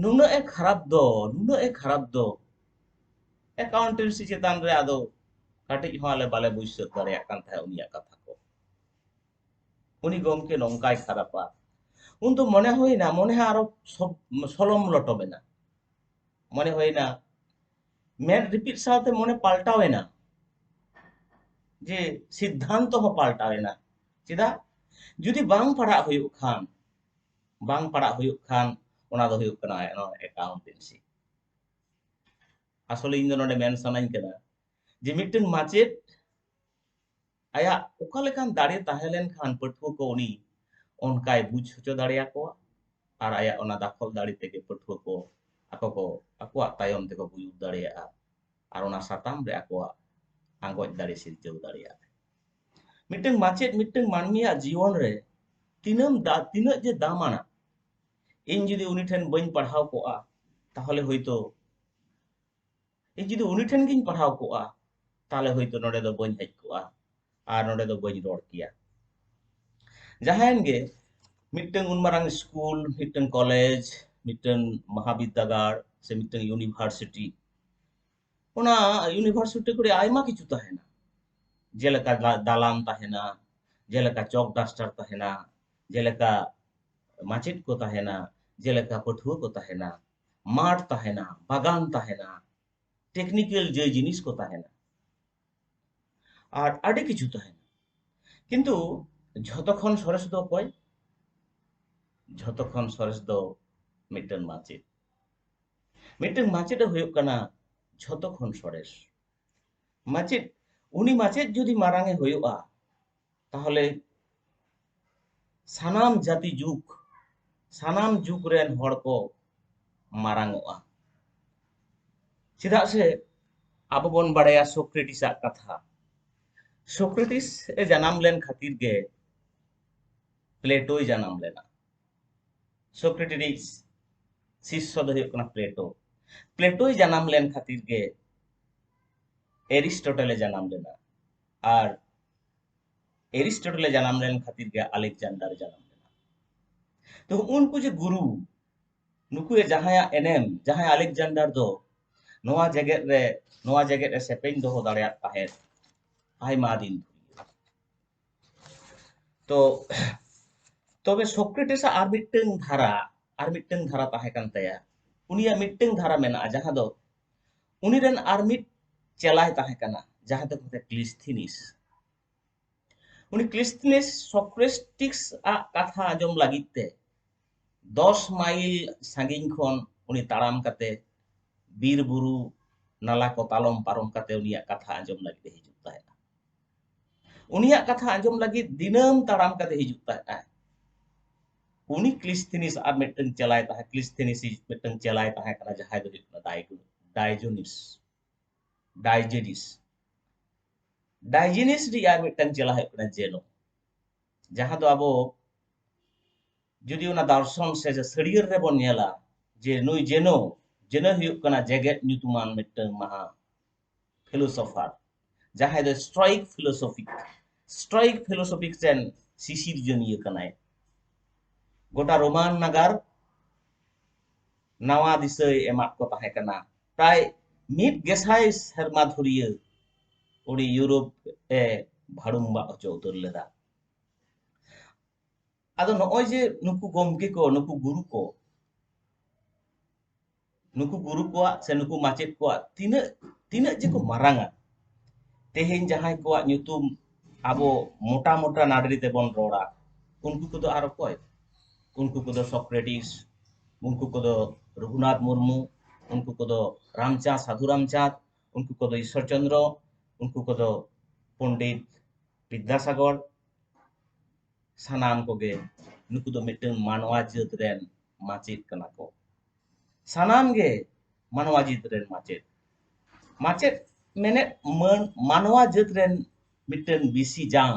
ᱱᱩᱱᱟᱹᱜ ᱮ ᱠᱷᱟᱨᱟᱯ ᱫᱚ, ᱱᱩᱱᱟᱹᱜ ᱮ ᱠᱷᱟᱨᱟᱯ ᱫᱚ, ᱮᱠᱟᱣᱩᱱᱴᱮᱱᱥᱤ ᱪᱮᱛᱟᱱ ᱨᱮ ᱟᱫᱚ ᱠᱟᱹᱴᱤᱡ ᱦᱚᱸ ᱟᱞᱮ ᱵᱟᱞᱮ ᱵᱩᱡᱽ ᱥᱟᱹᱛ ᱫᱟᱲᱮᱭᱟᱜ ᱠᱟᱱ ᱛᱟᱦᱮᱸᱫ ᱩᱱᱤᱭᱟᱜ ᱠᱟᱛᱷᱟ ᱠᱚ᱾ ᱩᱱᱤ ᱜᱚᱢᱠᱮ ᱱᱚᱝᱠᱟᱭ ᱠᱷᱟᱨᱟᱯᱟ᱾ ᱩᱱ ᱫᱚ ᱢᱚᱱᱮ ᱦᱩᱭᱱᱟ, ᱢᱚᱱᱮ ᱦᱚᱸ ᱟᱨᱚ ᱥᱚᱵ-, ᱥᱚᱞᱚᱢ ᱞᱚᱴᱚᱢ ᱮᱱᱟ᱾ ᱢᱚᱱᱮ ᱦᱩᱭᱱᱟ, ᱢᱮᱫ ᱨᱤᱯᱤᱫ ᱥᱟᱶᱛᱮ ᱢᱚᱱᱮ ᱯᱟᱞᱴᱟᱣ ᱮᱱᱟ, ᱡᱮ ᱥᱤᱫᱽᱫᱷᱟᱱᱛᱚ ᱦᱚᱸ ᱯᱟᱞᱴᱟᱣ ᱮᱱᱟ᱾ ᱪᱮᱫᱟᱜ? ᱡᱩᱫᱤ ᱵᱟᱝ ᱯᱟᱲᱦᱟᱜ ᱦᱩᱭᱩᱜ ᱠᱷᱟᱱ, ᱵᱟᱝ ᱯᱟᱲᱦᱟᱜ ᱦᱩᱭᱩᱜ ᱠᱷᱟᱱ, ᱚᱱᱟ ᱫᱚ ᱦᱩᱭᱩᱜ ᱠᱟᱱᱟ ᱱᱚᱣᱟ ᱮᱠᱟᱣᱩᱱᱴᱮᱱᱥᱤ᱾ ᱟᱥᱚᱞᱮ ᱤᱧ ᱫᱚ ᱱᱚᱰᱮ ᱢᱮᱱ ᱥᱟᱱᱟᱧ ᱠᱟᱱᱟ ᱡᱮ ᱢᱤᱫᱴᱮᱱ ᱢᱟᱪᱮᱫ ᱟᱭᱟᱜ ᱚᱠᱟ ᱞᱮᱠᱟᱱ ᱫᱟᱲᱮ ᱛᱟᱦᱮᱸ ᱞᱮᱱᱠᱷᱟᱱ ᱯᱟᱹᱴᱷᱩᱣᱟᱹ ᱠᱚ ᱩᱱᱤ ᱚᱱᱠᱟᱭ ᱵᱩᱡᱽ ᱦᱚᱪᱚ ᱫᱟᱲᱮᱭᱟᱠᱚᱣᱟ ᱟᱨ ᱟᱭᱟᱜ ᱚᱱᱟ ᱫᱟᱠᱷᱚᱞ ᱫᱟᱲᱮ ᱛᱮᱜᱮ ᱯᱟᱹᱴᱷᱩᱣᱟᱹ ᱠᱚ ᱟᱠᱚ ᱠᱚ ᱟᱠᱚᱣᱟᱜ ᱛᱟᱭᱚᱢ ᱛᱮᱠᱚ ᱵᱩᱡᱩᱨ ᱫᱟᱲᱮᱭᱟᱜᱼᱟ ᱟᱨ ᱚᱱᱟ ᱥᱟᱛᱟᱢ ᱨᱮ ᱟᱠᱚᱣᱟᱜ ᱟᱸᱜᱚᱪ ᱫᱟᱲᱮ ᱥᱤᱨᱡᱟᱹᱣ ᱫᱟᱲᱮᱭᱟᱜᱼᱟ᱾ ᱢᱤᱫᱴᱟᱝ ᱢᱟᱪᱮᱫ ᱢᱤᱫᱴᱟᱝ ᱢᱟᱹᱱᱢᱤᱭᱟᱜ ᱡᱤᱭᱚᱱ ᱨᱮ ᱛᱤᱱᱟᱹᱜ ᱫᱟ-, ᱛᱤᱱᱟᱹᱜ ᱡᱮ ᱫᱟᱢᱟᱱᱟ᱾ ᱤᱧ ᱡᱩᱫᱤ ᱩᱱᱤ ᱴᱷᱮᱱ ᱵᱟᱹᱧ ᱯᱟᱲᱦᱟᱣ ᱠᱚᱜᱼᱟ, ᱛᱟᱦᱚᱞᱮ ᱦᱚᱭᱛᱳ ᱤᱧ ᱡᱩᱫᱤ ᱩᱱᱤ ᱴᱷᱮᱱ ᱜᱤᱧ ᱯᱟᱲᱦᱟᱣ ᱠᱚᱜᱼᱟ, ᱛᱟᱦᱚᱞᱮ ᱦᱚᱭᱛᱳ ᱱᱚᱰᱮ ᱫᱚ ᱵᱟᱹᱧ ᱦᱮᱡ ᱠᱚᱜᱼᱟ ᱟᱨ ᱱᱚᱰᱮ ᱫᱚ ᱵᱟᱹᱧ ᱨᱚᱲ ᱠᱮᱭᱟ᱾ ᱡᱟᱦᱟᱸᱭᱮᱱ ᱜᱮ, ᱢᱤᱫᱴᱟᱝ ᱩᱱ ᱢᱟᱨᱟᱝ ᱥᱠᱩᱞ, ᱢᱤᱫᱴᱟᱝ ᱠᱚᱞᱮᱡᱽ, ᱢᱤᱫᱴᱟᱝ ᱢᱚᱦᱟᱵᱤᱨᱫᱟᱹᱜᱟᱲ ᱥᱮ ᱢᱤᱫᱴᱟᱝ ᱤᱭᱩᱱᱤᱵᱷᱟᱨᱥᱤᱴᱤ, ᱚᱱᱟ ᱤᱭᱩᱱᱤᱵᱷᱟᱨᱥᱤᱴᱤ ᱠᱚᱨᱮ ᱟᱭᱢᱟ ᱠᱤᱪᱷᱩ ᱛᱟᱦᱮᱱᱟ, ᱡᱮᱞᱮᱠᱟ ᱫᱟ-, ᱫᱟᱞᱟᱱ ᱛᱟᱦᱮᱱᱟ, ᱡᱮᱞᱮᱠᱟ ᱪᱚᱠ ᱰᱟᱥᱴᱟᱨ ᱛᱟᱦᱮᱱᱟ, ᱡᱮᱞᱮᱠᱟ ᱢᱟᱪᱮᱫ ᱠᱚ ᱛᱟᱦᱮᱱᱟ, ᱡᱮᱞᱮᱠᱟ ᱯᱟᱹᱴᱷᱩᱣᱟᱹ ᱠᱚ ᱛᱟᱦᱮᱱᱟ, ᱢᱟᱴᱷ ᱛᱟᱦᱮᱱᱟ, ᱵᱟᱜᱟᱱ ᱛᱟᱦᱮᱱᱟ, ᱴᱮᱠᱱᱤᱠᱮᱞ ᱡᱮ ᱡᱤᱱᱤᱥ ᱠᱚ ᱛᱟᱦᱮᱱᱟ, ᱟᱨ ᱟᱹᱰᱤ ᱠᱤᱪᱷᱩ ᱛᱟᱦᱮᱱᱟ᱾ ᱠᱤᱱᱛᱩ ᱡᱷᱚᱛᱚ ᱠᱷᱚᱱ ᱥᱚᱨᱮᱥ ᱫᱚ ᱚᱠᱚᱭ? ᱡᱷᱚᱛᱚ ᱠᱷᱚᱱ ᱥᱚᱨᱮᱥ ᱫᱚ ᱢᱤᱫᱴᱟᱝ ᱢᱟᱪᱮᱫ᱾ ᱢᱤᱫᱴᱟᱝ ᱢᱟᱪᱮᱫ ᱮ ᱦᱩᱭᱩᱜ ᱠᱟᱱᱟ ᱡᱷᱚᱛᱚ ᱠᱷᱚᱱ ᱥᱚᱨᱮᱥ ᱢᱟᱪᱮᱫ᱾ ᱩᱱᱤ ᱢᱟᱪᱮᱫ ᱡᱩᱫᱤ ᱢᱟᱨᱟᱝ ᱮ ᱦᱩᱭᱩᱜᱼᱟ, ᱛᱟᱦᱚᱞᱮ ᱥᱟᱱᱟᱢ ᱡᱟᱹᱛᱤ ᱡᱩᱜᱽ, ᱥᱟᱱᱟᱢ ᱡᱩᱜᱽ ᱨᱮᱱ ᱦᱚᱲ ᱠᱚ ᱢᱟᱨᱟᱝ ᱚᱜᱼᱟ᱾ ᱪᱮᱫᱟᱜ ᱥᱮ ᱟᱵᱚ ᱵᱚᱱ ᱵᱟᱲᱟᱭᱟ ᱥᱳᱠᱨᱮᱴᱤᱥᱟᱜ ᱠᱟᱛᱷᱟ᱾ ᱥᱳᱠᱨᱮᱴᱤᱥ ᱮ ᱡᱟᱱᱟᱢ ᱞᱮᱱ ᱠᱷᱟᱹᱛᱤᱨ ᱜᱮ ᱯᱞᱮᱴᱳᱭ ᱡᱟᱱᱟᱢ ᱞᱮᱱᱟ᱾ ᱥᱳᱠᱨᱮᱴᱤᱥ ᱥᱤᱥᱥᱚ ᱫᱚ ᱦᱩᱭᱩᱜ ᱠᱟᱱᱟ ᱯᱞᱮᱴᱳ᱾ ᱯᱞᱮᱴᱳᱭ ᱡᱟᱱᱟᱢ ᱞᱮᱱ ᱠᱷᱟᱹᱛᱤᱨ ᱜᱮ ᱮᱨᱤᱥᱴᱚᱴᱮᱞ ᱮ ᱡᱟᱱᱟᱢ ᱞᱮᱱᱟ, ᱟᱨ ᱮᱨᱤᱥᱴᱚᱴᱮᱞ ᱮ ᱡᱟᱱᱟᱢ ᱞᱮᱱ ᱠᱷᱟᱹᱛᱤᱨ ᱜᱮ ᱟᱞᱮᱠᱡᱟᱱᱰᱟᱨ ᱮ ᱡᱟᱱᱟᱢ ᱞᱮᱱᱟ᱾ ᱛᱚ ᱩᱱᱠᱩ ᱡᱮ ᱜᱩᱨᱩ, ᱱᱩᱠᱩ ᱡᱟᱦᱟᱸᱭᱟᱜ ᱮᱱᱮᱢ, ᱡᱟᱦᱟᱸᱭ ᱟᱞᱮᱠᱡᱟᱱᱰᱟᱨ ᱫᱚ ᱱᱚᱣᱟ ᱡᱮᱜᱮᱛ ᱨᱮ, ᱱᱚᱣᱟ ᱡᱮᱜᱮᱛ ᱨᱮ ᱥᱮᱯᱮᱧ ᱫᱚᱦᱚ ᱫᱟᱲᱮᱭᱟᱜ ᱛᱟᱦᱮᱸᱫ ᱟᱭᱢᱟ ᱫᱤᱱ ᱫᱷᱩᱨᱤᱭᱟᱹ᱾ ᱛᱚ ᱛᱚᱵᱮ ᱥᱳᱠᱨᱮᱴᱤᱥᱟᱜ ᱟᱨ ᱢᱤᱫᱴᱟᱝ ᱫᱷᱟᱨᱟ, ᱟᱨ ᱢᱤᱫᱴᱟᱝ ᱫᱷᱟᱨᱟ ᱛᱟᱦᱮᱸ ᱠᱟᱱ ᱛᱟᱭᱟ᱾ ᱩᱱᱤᱭᱟᱜ ᱢᱤᱫᱴᱟᱝ ᱫᱷᱟᱨᱟ ᱢᱮᱱᱟᱜᱼᱟ, ᱡᱟᱦᱟᱸ ᱫᱚ ᱩᱱᱤ ᱨᱮᱱ ᱟᱨ ᱢᱤᱫ ᱪᱮᱞᱟᱭ ᱛᱟᱦᱮᱸ ᱠᱟᱱᱟ, ᱡᱟᱦᱟᱸ ᱫᱚᱠᱚ ᱢᱮᱛᱟᱭᱟ ᱠᱞᱤᱥᱛᱷᱤᱱᱤᱥ᱾ ᱩᱱᱤ ᱠᱞᱤᱥᱛᱷᱤᱱᱤᱥ ᱥᱳᱠᱨᱮᱴᱤᱥ ᱟᱜ ᱠᱟᱛᱷᱟ ᱟᱸᱡᱚᱢ ᱞᱟᱹᱜᱤᱫ ᱛᱮ ᱫᱚᱥ ᱢᱟᱭᱤᱞ ᱥᱟᱺᱜᱤᱧ ᱠᱷᱚᱱ ᱩᱱᱤ ᱛᱟᱲᱟᱢ ᱠᱟᱛᱮ ᱵᱤᱨ ᱵᱩᱨᱩ ᱱᱟᱞᱟ ᱠᱚ ᱛᱟᱞᱚᱢ ᱯᱟᱨᱚᱢ ᱠᱟᱛᱮ ᱩᱱᱤᱭᱟᱜ ᱠᱟᱛᱷᱟ ᱟᱸᱡᱚᱢ ᱞᱟᱹᱜᱤᱫ ᱮ ᱦᱤᱡᱩᱜ ᱛᱟᱦᱮᱸᱫᱼᱟ᱾ ᱩᱱᱤᱭᱟᱜ ᱠᱟᱛᱷᱟ ᱟᱸᱡᱚᱢ ᱞᱟᱹᱜᱤᱫ ᱫᱤᱱᱟᱹᱢ ᱛᱟᱲᱟᱢ ᱠᱟᱛᱮ ᱦᱤᱡᱩᱜ ᱛᱟᱦᱮᱸᱫᱼᱟᱭ᱾ ᱩᱱᱤ ᱠᱞᱤᱥᱛᱷᱤᱱᱤᱥ ᱟᱨ ᱢᱤᱫᱴᱟᱝ ᱪᱮᱞᱟᱭ ᱛᱟᱦᱮᱸ, ᱠᱞᱤᱥᱛᱷᱤᱱᱤᱥ ᱢᱤᱫᱴᱟᱝ ᱪᱮᱞᱟᱭ ᱛᱟᱦᱮᱸ ᱠᱟᱱᱟ, ᱡᱟᱦᱟᱸᱭ ᱫᱚ ᱦᱩᱭᱩᱜ ᱠᱟᱱᱟ ᱰᱟᱭᱜᱚ-, ᱰᱟᱭᱡᱚᱱᱤᱥ, ᱰᱟᱭᱡᱮᱱᱤᱥ᱾ ᱰᱟᱭᱡᱮᱱᱤᱥ ᱨᱮᱭᱟᱜ ᱟᱨ ᱢᱤᱫᱴᱟᱝ ᱪᱮᱞᱟ ᱦᱩᱭᱩᱜ ᱠᱟᱱᱟ ᱡᱮᱱᱳ, ᱡᱟᱦᱟᱸ ᱫᱚ ᱟᱵᱚ ᱡᱩᱫᱤ ᱚᱱᱟ ᱫᱚᱨᱥᱚᱱ ᱥᱮ ᱥᱟᱹᱲᱭᱟᱹᱨ ᱨᱮᱵᱚᱱ ᱧᱮᱞᱟ ᱡᱮ ᱱᱩᱭ ᱡᱮᱱᱳ, ᱡᱮᱱᱳ ᱦᱩᱭᱩᱜ ᱠᱟᱱᱟ ᱡᱮᱜᱮᱛ ᱧᱩᱛᱩᱢᱟᱱ ᱢᱤᱫᱴᱟᱝ ᱢᱟᱦᱟ ᱯᱷᱤᱞᱳᱥᱚᱯᱷᱟᱨ, ᱡᱟᱦᱟᱸᱭ ᱫᱚ ᱥᱴᱚᱭᱤᱠ ᱯᱷᱤᱞᱳᱥᱚᱯᱷᱤᱠ, ᱥᱴᱚᱭᱤᱠ ᱯᱷᱤᱞᱳᱥᱚᱯᱷᱤᱠ ᱨᱮᱱ ᱥᱤᱥᱤᱨᱡᱟᱹᱱᱤᱭᱟᱹ ᱠᱟᱱᱟᱭ᱾ ᱜᱚᱴᱟ ᱨᱳᱢᱟᱱ ᱱᱟᱜᱟᱨ ᱱᱟᱣᱟ ᱫᱤᱥᱟᱹᱭ ᱮᱢᱟᱜ ᱠᱚ ᱛᱟᱦᱮᱸ ᱠᱟᱱᱟ᱾ ᱯᱨᱟᱭ ᱢᱤᱫ ᱜᱮᱥᱟᱭ ᱥᱮᱨᱢᱟ ᱫᱷᱩᱨᱤᱭᱟᱹ ᱩᱱᱤ ᱤᱭᱩᱨᱳᱯ ᱮ ᱵᱷᱟᱹᱲᱩᱢᱵᱟᱜ ᱦᱚᱪᱚ ᱩᱛᱟᱹᱨ ᱞᱮᱫᱟ᱾ ᱟᱫᱚ ᱱᱚᱜᱼᱚᱭ ᱡᱮ ᱱᱩᱠᱩ ᱜᱚᱢᱠᱮ ᱠᱚ, ᱱᱩᱠᱩ ᱜᱩᱨᱩ ᱠᱚ, ᱱᱩᱠᱩ ᱜᱩᱨᱩ ᱠᱚᱣᱟᱜ ᱥᱮ ᱱᱩᱠᱩ ᱢᱟᱪᱮᱫ ᱠᱚᱣᱟᱜ ᱛᱤᱱᱟᱹᱜ, ᱛᱤᱱᱟᱹᱜ ᱡᱮ ᱠᱚ ᱢᱟᱨᱟᱝᱟ, ᱛᱮᱦᱮᱧ ᱡᱟᱦᱟᱸᱭ ᱠᱚᱣᱟᱜ ᱧᱩᱛᱩᱢ ᱟᱵᱚ ᱢᱚᱴᱟ ᱢᱚᱴᱟ ᱱᱟᱹᱰᱨᱤ ᱛᱮᱵᱚᱱ ᱨᱚᱲᱟ, ᱩᱱᱠᱩ ᱠᱚᱫᱚ ᱟᱨ ᱚᱠᱚᱭ? ᱩᱱᱠᱩ ᱠᱚᱫᱚ ᱥᱚᱠᱨᱮᱴᱤᱥ, ᱩᱱᱠᱩ ᱠᱚᱫᱚ ᱨᱚᱜᱷᱩᱱᱟᱛᱷ ᱢᱩᱨᱢᱩ, ᱩᱱᱠᱩ ᱠᱚᱫᱚ ᱨᱟᱢᱪᱟᱸᱫᱽ, ᱥᱟᱫᱷᱩ ᱨᱟᱢᱪᱟᱸᱫᱽ, ᱩᱱᱠᱩ ᱠᱚᱫᱚ ᱤᱥᱥᱚᱨ ᱪᱚᱱᱫᱨᱚ, ᱩᱱᱠᱩ ᱠᱚᱫᱚ ᱯᱚᱱᱰᱤᱛ ᱵᱤᱫᱽᱫᱟᱥᱟᱜᱚᱨ, ᱥᱟᱱᱟᱢ ᱠᱚᱜᱮ ᱱᱩᱠᱩ ᱫᱚ ᱢᱤᱫᱴᱟᱝ ᱢᱟᱱᱣᱟ ᱡᱟᱹᱛ ᱨᱮᱱ ᱢᱟᱪᱮᱫ ᱠᱟᱱᱟ ᱠᱚ᱾ ᱥᱟᱱᱟᱢ ᱜᱮ ᱢᱟᱱᱣᱟ ᱡᱟᱹᱛ ᱨᱮᱱ ᱢᱟᱪᱮᱫ᱾ ᱢᱟᱪᱮᱫ ᱢᱮᱱᱮᱫ ᱢᱟᱹᱱ, ᱢᱟᱱᱣᱟ ᱡᱟᱹᱛ ᱨᱮᱱ ᱢᱤᱫᱴᱟᱝ ᱵᱤᱥᱤ ᱡᱟᱝ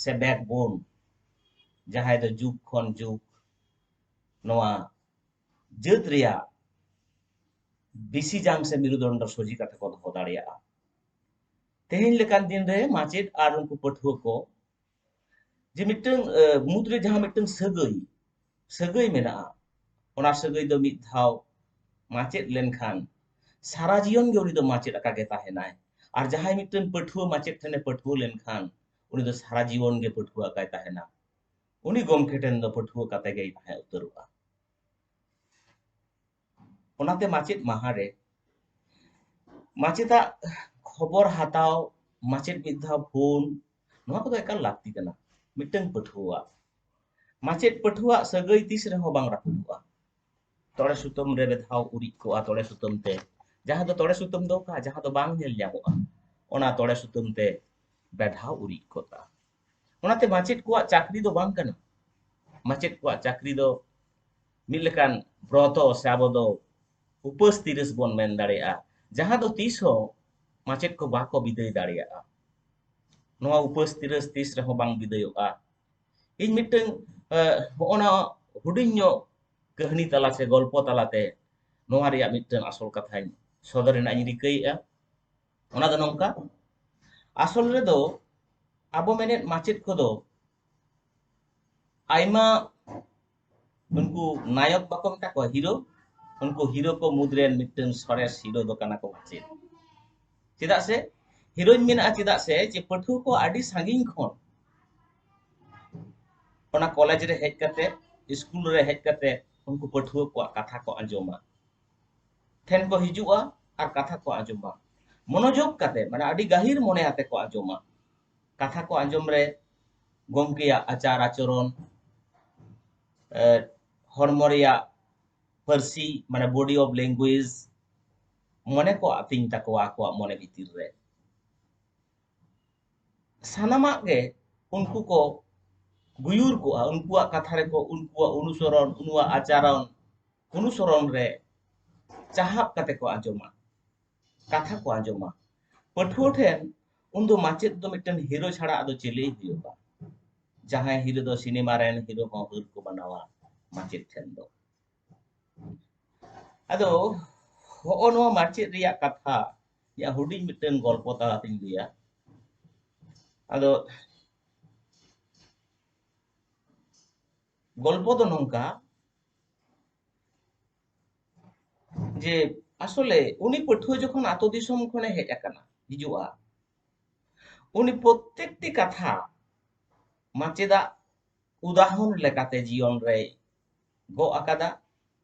ᱥᱮ backbone, ᱡᱟᱦᱟᱸᱭ ᱫᱚ ᱡᱩᱜᱽ ᱠᱷᱚᱱ ᱡᱩᱜᱽ ᱱᱚᱣᱟ ᱡᱟᱹᱛ ᱨᱮᱭᱟᱜ ᱵᱤᱥᱤ ᱡᱟᱝ ᱥᱮ ᱢᱮᱨᱩᱫᱚᱱᱰᱚ ᱥᱚᱡᱷᱮ ᱠᱟᱛᱮ ᱠᱚ ᱫᱚᱦᱚ ᱫᱟᱲᱮᱭᱟᱜᱼᱟ᱾ ᱛᱮᱦᱮᱧ ᱞᱮᱠᱟᱱ ᱫᱤᱱ ᱨᱮ ᱢᱟᱪᱮᱫ ᱟᱨ ᱩᱱᱠᱩ ᱯᱟᱹᱴᱷᱩᱣᱟᱹ ᱠᱚ ᱡᱮ ᱢᱤᱫᱴᱟᱝ, ᱟᱹ, ᱢᱩᱫᱽᱨᱮ ᱡᱟᱦᱟᱸ ᱢᱤᱫᱴᱟᱝ ᱥᱟᱹᱜᱟᱹᱭ, ᱥᱟᱹᱜᱟᱹᱭ ᱢᱮᱱᱟᱜᱼᱟ, ᱚᱱᱟ ᱥᱟᱹᱜᱟᱹᱭ ᱫᱚ ᱢᱤᱫ ᱫᱷᱟᱣ ᱢᱟᱪᱮᱫ ᱞᱮᱱᱠᱷᱟᱱ ᱥᱟᱨᱟ ᱡᱤᱭᱚᱱ ᱜᱮ ᱩᱱᱤ ᱫᱚ ᱢᱟᱪᱮᱫ ᱟᱠᱟ ᱜᱮ ᱛᱟᱦᱮᱱᱟᱭ᱾ ᱟᱨ ᱡᱟᱦᱟᱸᱭ ᱢᱤᱫᱴᱟᱝ ᱯᱟᱹᱴᱷᱩᱣᱟᱹ ᱢᱟᱪᱮᱫ ᱴᱷᱮᱱᱮ ᱯᱟᱹᱴᱷᱩᱣᱟᱹ ᱞᱮᱱᱠᱷᱟᱱ, ᱩᱱᱤ ᱫᱚ ᱥᱟᱨᱟ ᱡᱤᱭᱚᱱ ᱜᱮ ᱯᱟᱹᱴᱷᱩᱣᱟᱹ ᱟᱠᱟᱭ ᱛᱟᱦᱮᱱᱟ᱾ ᱩᱱᱤ ᱜᱚᱢᱠᱮ ᱴᱷᱮᱱ ᱫᱚ ᱯᱟᱹᱴᱷᱩᱣᱟᱹ ᱠᱟᱛᱮ ᱜᱮᱭ ᱛᱟᱦᱮᱸ ᱩᱛᱟᱹᱨᱚᱜᱼᱟ᱾ ᱚᱱᱟᱛᱮ ᱢᱟᱪᱮᱫ ᱢᱟᱦᱟ ᱨᱮ ᱢᱟᱪᱮᱫᱟᱜ ᱠᱷᱚᱵᱚᱨ ᱦᱟᱛᱟᱣ, ᱢᱟᱪᱮᱫ ᱢᱤᱫ ᱫᱷᱟᱣ ᱯᱷᱳᱱ, ᱱᱚᱣᱟ ᱠᱚᱫᱚ ᱮᱠᱟᱞ ᱞᱟᱹᱠᱛᱤ ᱠᱟᱱᱟ ᱢᱤᱫᱴᱟᱝ ᱯᱟᱹᱴᱷᱩᱣᱟᱹᱣᱟᱜ᱾ ᱢᱟᱪᱮᱫ ᱯᱟᱹᱴᱷᱩᱣᱟᱹᱣᱟᱜ ᱥᱟᱹᱜᱟᱹᱭ ᱛᱤᱥ ᱨᱮᱦᱚᱸ ᱵᱟᱝ ᱨᱟᱹᱯᱩᱫᱚᱜᱼᱟ᱾ ᱛᱚᱲᱮ ᱥᱩᱛᱟᱹᱢ ᱨᱮ ᱵᱮᱫᱷᱟᱣ ᱩᱨᱤᱡ ᱠᱚᱜᱼᱟ, ᱛᱚᱲᱮ ᱥᱩᱛᱟᱹᱢ ᱛᱮ, ᱡᱟᱦᱟᱸ ᱫᱚ ᱛᱚᱲᱮ ᱥᱩᱛᱟᱹᱢ ᱫᱚ ᱚᱠᱟ, ᱡᱟᱦᱟᱸ ᱫᱚ ᱵᱟᱝ ᱧᱮᱞ ᱧᱟᱢᱚᱜᱼᱟ, ᱚᱱᱟ ᱛᱚᱲᱮ ᱥᱩᱛᱟᱹᱢ ᱛᱮ ᱵᱮᱫᱷᱟᱣ ᱩᱨᱤᱡ ᱠᱚᱜᱼᱟ᱾ ᱚᱱᱟᱛᱮ ᱢᱟᱪᱮᱫ ᱠᱚᱣᱟᱜ ᱪᱟᱹᱠᱨᱤ ᱫᱚ ᱵᱟᱝ ᱠᱟᱱᱟ᱾ ᱢᱟᱪᱮᱫ ᱠᱚᱣᱟᱜ ᱪᱟᱹᱠᱨᱤ ᱫᱚ ᱢᱤᱫ ᱞᱮᱠᱟᱱ ᱵᱨᱚᱛᱚ ᱥᱮ ᱟᱵᱚ ᱫᱚ ᱩᱯᱟᱹᱥ ᱛᱤᱨᱟᱹᱥ ᱵᱚᱱ ᱢᱮᱱ ᱫᱟᱲᱮᱭᱟᱜᱼᱟ, ᱡᱟᱦᱟᱸ ᱫᱚ ᱛᱤᱥ ᱦᱚᱸ ᱢᱟᱪᱮᱫ ᱠᱚ ᱵᱟᱠᱚ ᱵᱤᱫᱟᱹᱭ ᱫᱟᱲᱮᱭᱟᱜᱼᱟ᱾ ᱱᱚᱣᱟ ᱩᱯᱟᱹᱥ ᱛᱤᱨᱟᱹᱥ ᱛᱤᱥ ᱨᱮᱦᱚᱸ ᱵᱟᱝ ᱵᱤᱫᱟᱹᱭᱚᱜᱼᱟ᱾ ᱤᱧ ᱢᱤᱫᱴᱟᱝ, ᱮ, ᱦᱚᱸᱜᱼᱚ ᱱᱟ ᱦᱩᱰᱤᱧ ᱧᱚᱜ ᱠᱟᱹᱦᱱᱤ ᱛᱟᱞᱟ ᱥᱮ ᱜᱚᱞᱯᱚ ᱛᱟᱞᱟᱛᱮ ᱱᱚᱣᱟ ᱨᱮᱭᱟᱜ ᱢᱤᱫᱴᱟᱝ ᱟᱥᱚᱞ ᱠᱟᱛᱷᱟᱧ ᱥᱚᱫᱚᱨ ᱨᱮᱱᱟᱜ ᱤᱧ ᱨᱤᱠᱟᱹᱭᱮᱫᱼᱟ᱾ ᱚᱱᱟ ᱫᱚ ᱱᱚᱝᱠᱟ, ᱟᱥᱚᱞ ᱨᱮᱫᱚ ᱟᱵᱚ ᱢᱮᱱᱮᱫ ᱢᱟᱪᱮᱫ ᱠᱚᱫᱚ ᱟᱭᱢᱟ, ᱩᱱᱠᱩ ᱱᱟᱭᱚᱠ ᱵᱟᱠᱚ ᱢᱮᱛᱟ ᱠᱚᱣᱟ, ᱦᱤᱨᱳ, ᱩᱱᱠᱩ ᱦᱤᱨᱳ ᱠᱚ ᱢᱩᱫᱽ ᱨᱮᱱ ᱢᱤᱫᱴᱟᱝ ᱥᱚᱨᱮᱥ ᱦᱤᱨᱳ ᱫᱚ ᱠᱟᱱᱟ ᱠᱚ ᱢᱟᱪᱮᱫ᱾ ᱪᱮᱫᱟᱜ ᱥᱮ ᱦᱤᱨᱳᱧ ᱢᱮᱱᱟᱜᱼᱟ, ᱪᱮᱫᱟᱜ ᱥᱮ ᱡᱮ ᱯᱟᱹᱴᱷᱩᱣᱟᱹ ᱠᱚ ᱟᱹᱰᱤ ᱥᱟᱺᱜᱤᱧ ᱠᱷᱚᱱ ᱚᱱᱟ ᱠᱚᱞᱮᱡᱽ ᱨᱮ ᱦᱮᱡ ᱠᱟᱛᱮ, ᱥᱠᱩᱞ ᱨᱮ ᱦᱮᱡ ᱠᱟᱛᱮ ᱩᱱᱠᱩ ᱯᱟᱹᱴᱷᱩᱣᱟᱹ ᱠᱚᱣᱟᱜ ᱠᱟᱛᱷᱟ ᱠᱚ ᱟᱸᱡᱚᱢᱟ, ᱴᱷᱮᱱ ᱠᱚ ᱦᱤᱡᱩᱜᱼᱟ ᱟᱨ ᱠᱟᱛᱷᱟ ᱠᱚ ᱟᱸᱡᱚᱢᱟ᱾ ᱢᱚᱱᱚᱡᱳᱜᱽ ᱠᱟᱛᱮ, ᱢᱟᱱᱮ ᱟᱹᱰᱤ ᱜᱟᱹᱦᱤᱨ ᱢᱚᱱᱮ ᱟᱛᱮ ᱠᱚ ᱟᱸᱡᱚᱢᱟ᱾ ᱠᱟᱛᱷᱟ ᱠᱚ ᱟᱸᱡᱚᱢ ᱨᱮ ᱜᱚᱢᱠᱮᱭᱟᱜ ᱟᱪᱟᱨ ᱟᱪᱚᱨᱚᱱ, ᱮ, ᱦᱚᱲᱢᱚ ᱨᱮᱭᱟᱜ ᱯᱟᱹᱨᱥᱤ, ᱢᱟᱱᱮ body of language, ᱢᱚᱱᱮ ᱠᱚ ᱟᱹᱛᱤᱧ ᱛᱟᱠᱚᱣᱟ ᱟᱠᱚᱣᱟᱜ ᱢᱚᱱᱮ ᱵᱷᱤᱛᱤᱨ ᱨᱮ᱾ ᱥᱟᱱᱟᱢᱟᱜ ᱜᱮ ᱩᱱᱠᱩ ᱠᱚ ᱜᱩᱭᱩᱨ ᱠᱚᱜᱼᱟ, ᱩᱱᱠᱩᱣᱟᱜ ᱠᱟᱛᱷᱟ ᱨᱮᱠᱚ, ᱩᱱᱠᱩᱣᱟᱜ ᱚᱱᱩᱥᱚᱨᱚᱱ, ᱩᱱᱩᱣᱟᱜ ᱟᱪᱟᱨᱚᱱ, ᱚᱱᱩᱥᱚᱨᱚᱱ ᱨᱮ ᱪᱟᱦᱟᱵ ᱠᱟᱛᱮ ᱠᱚ ᱟᱸᱡᱚᱢᱟ, ᱠᱟᱛᱷᱟ ᱠᱚ ᱟᱸᱡᱚᱢᱟ᱾ ᱯᱟᱹᱴᱷᱩᱣᱟᱹ ᱴᱷᱮᱱ ᱩᱱᱫᱚ ᱢᱟᱪᱮᱫ ᱫᱚ ᱢᱤᱫᱴᱮᱱ ᱦᱤᱨᱳ ᱪᱷᱟᱲᱟ ᱟᱫᱚ ᱪᱤᱞᱤᱭ ᱦᱩᱭᱩᱜᱼᱟ? ᱡᱟᱦᱟᱸᱭ ᱦᱤᱨᱳ ᱫᱚ ᱥᱤᱱᱮᱢᱟ ᱨᱮᱱ ᱦᱤᱨᱳ ᱦᱚᱸ ᱦᱟᱹᱨ ᱠᱚ ᱢᱟᱱᱟᱣᱟ ᱢᱟᱪᱮᱫ ᱴᱷᱮᱱ ᱫᱚ᱾ ᱟᱫᱚ ᱦᱚᱸᱜᱼᱚ ᱱᱚᱣᱟ ᱢᱟᱪᱮᱫ ᱨᱮᱭᱟᱜ ᱠᱟᱛᱷᱟ, ᱤᱧᱟᱹᱜ ᱦᱩᱰᱤᱧ ᱢᱤᱫᱴᱮᱱ ᱜᱚᱞᱯᱚ ᱛᱟᱞᱟᱛᱤᱧ ᱞᱟᱹᱭᱟ᱾ ᱟᱫᱚ ᱜᱚᱞᱯᱚ ᱫᱚ ᱱᱚᱝᱠᱟ, ᱡᱮ ᱟᱥᱚᱞᱮ ᱩᱱᱤ ᱯᱟᱹᱴᱷᱩᱣᱟᱹ ᱡᱚᱠᱷᱚᱱ ᱟᱛᱳ ᱫᱤᱥᱚᱢ ᱠᱷᱚᱱᱮ ᱦᱮᱡ ᱟᱠᱟᱱᱟ, ᱦᱤᱡᱩᱜᱼᱟ, ᱩᱱᱤ ᱯᱨᱚᱛᱮᱠᱴᱤ ᱠᱟᱛᱷᱟ ᱢᱟᱪᱮᱫᱟᱜ ᱩᱫᱟᱦᱚᱨᱚᱱ ᱞᱮᱠᱟᱛᱮ ᱡᱤᱭᱚᱱ ᱨᱮᱭ ᱜᱚᱜ ᱟᱠᱟᱫᱟ᱾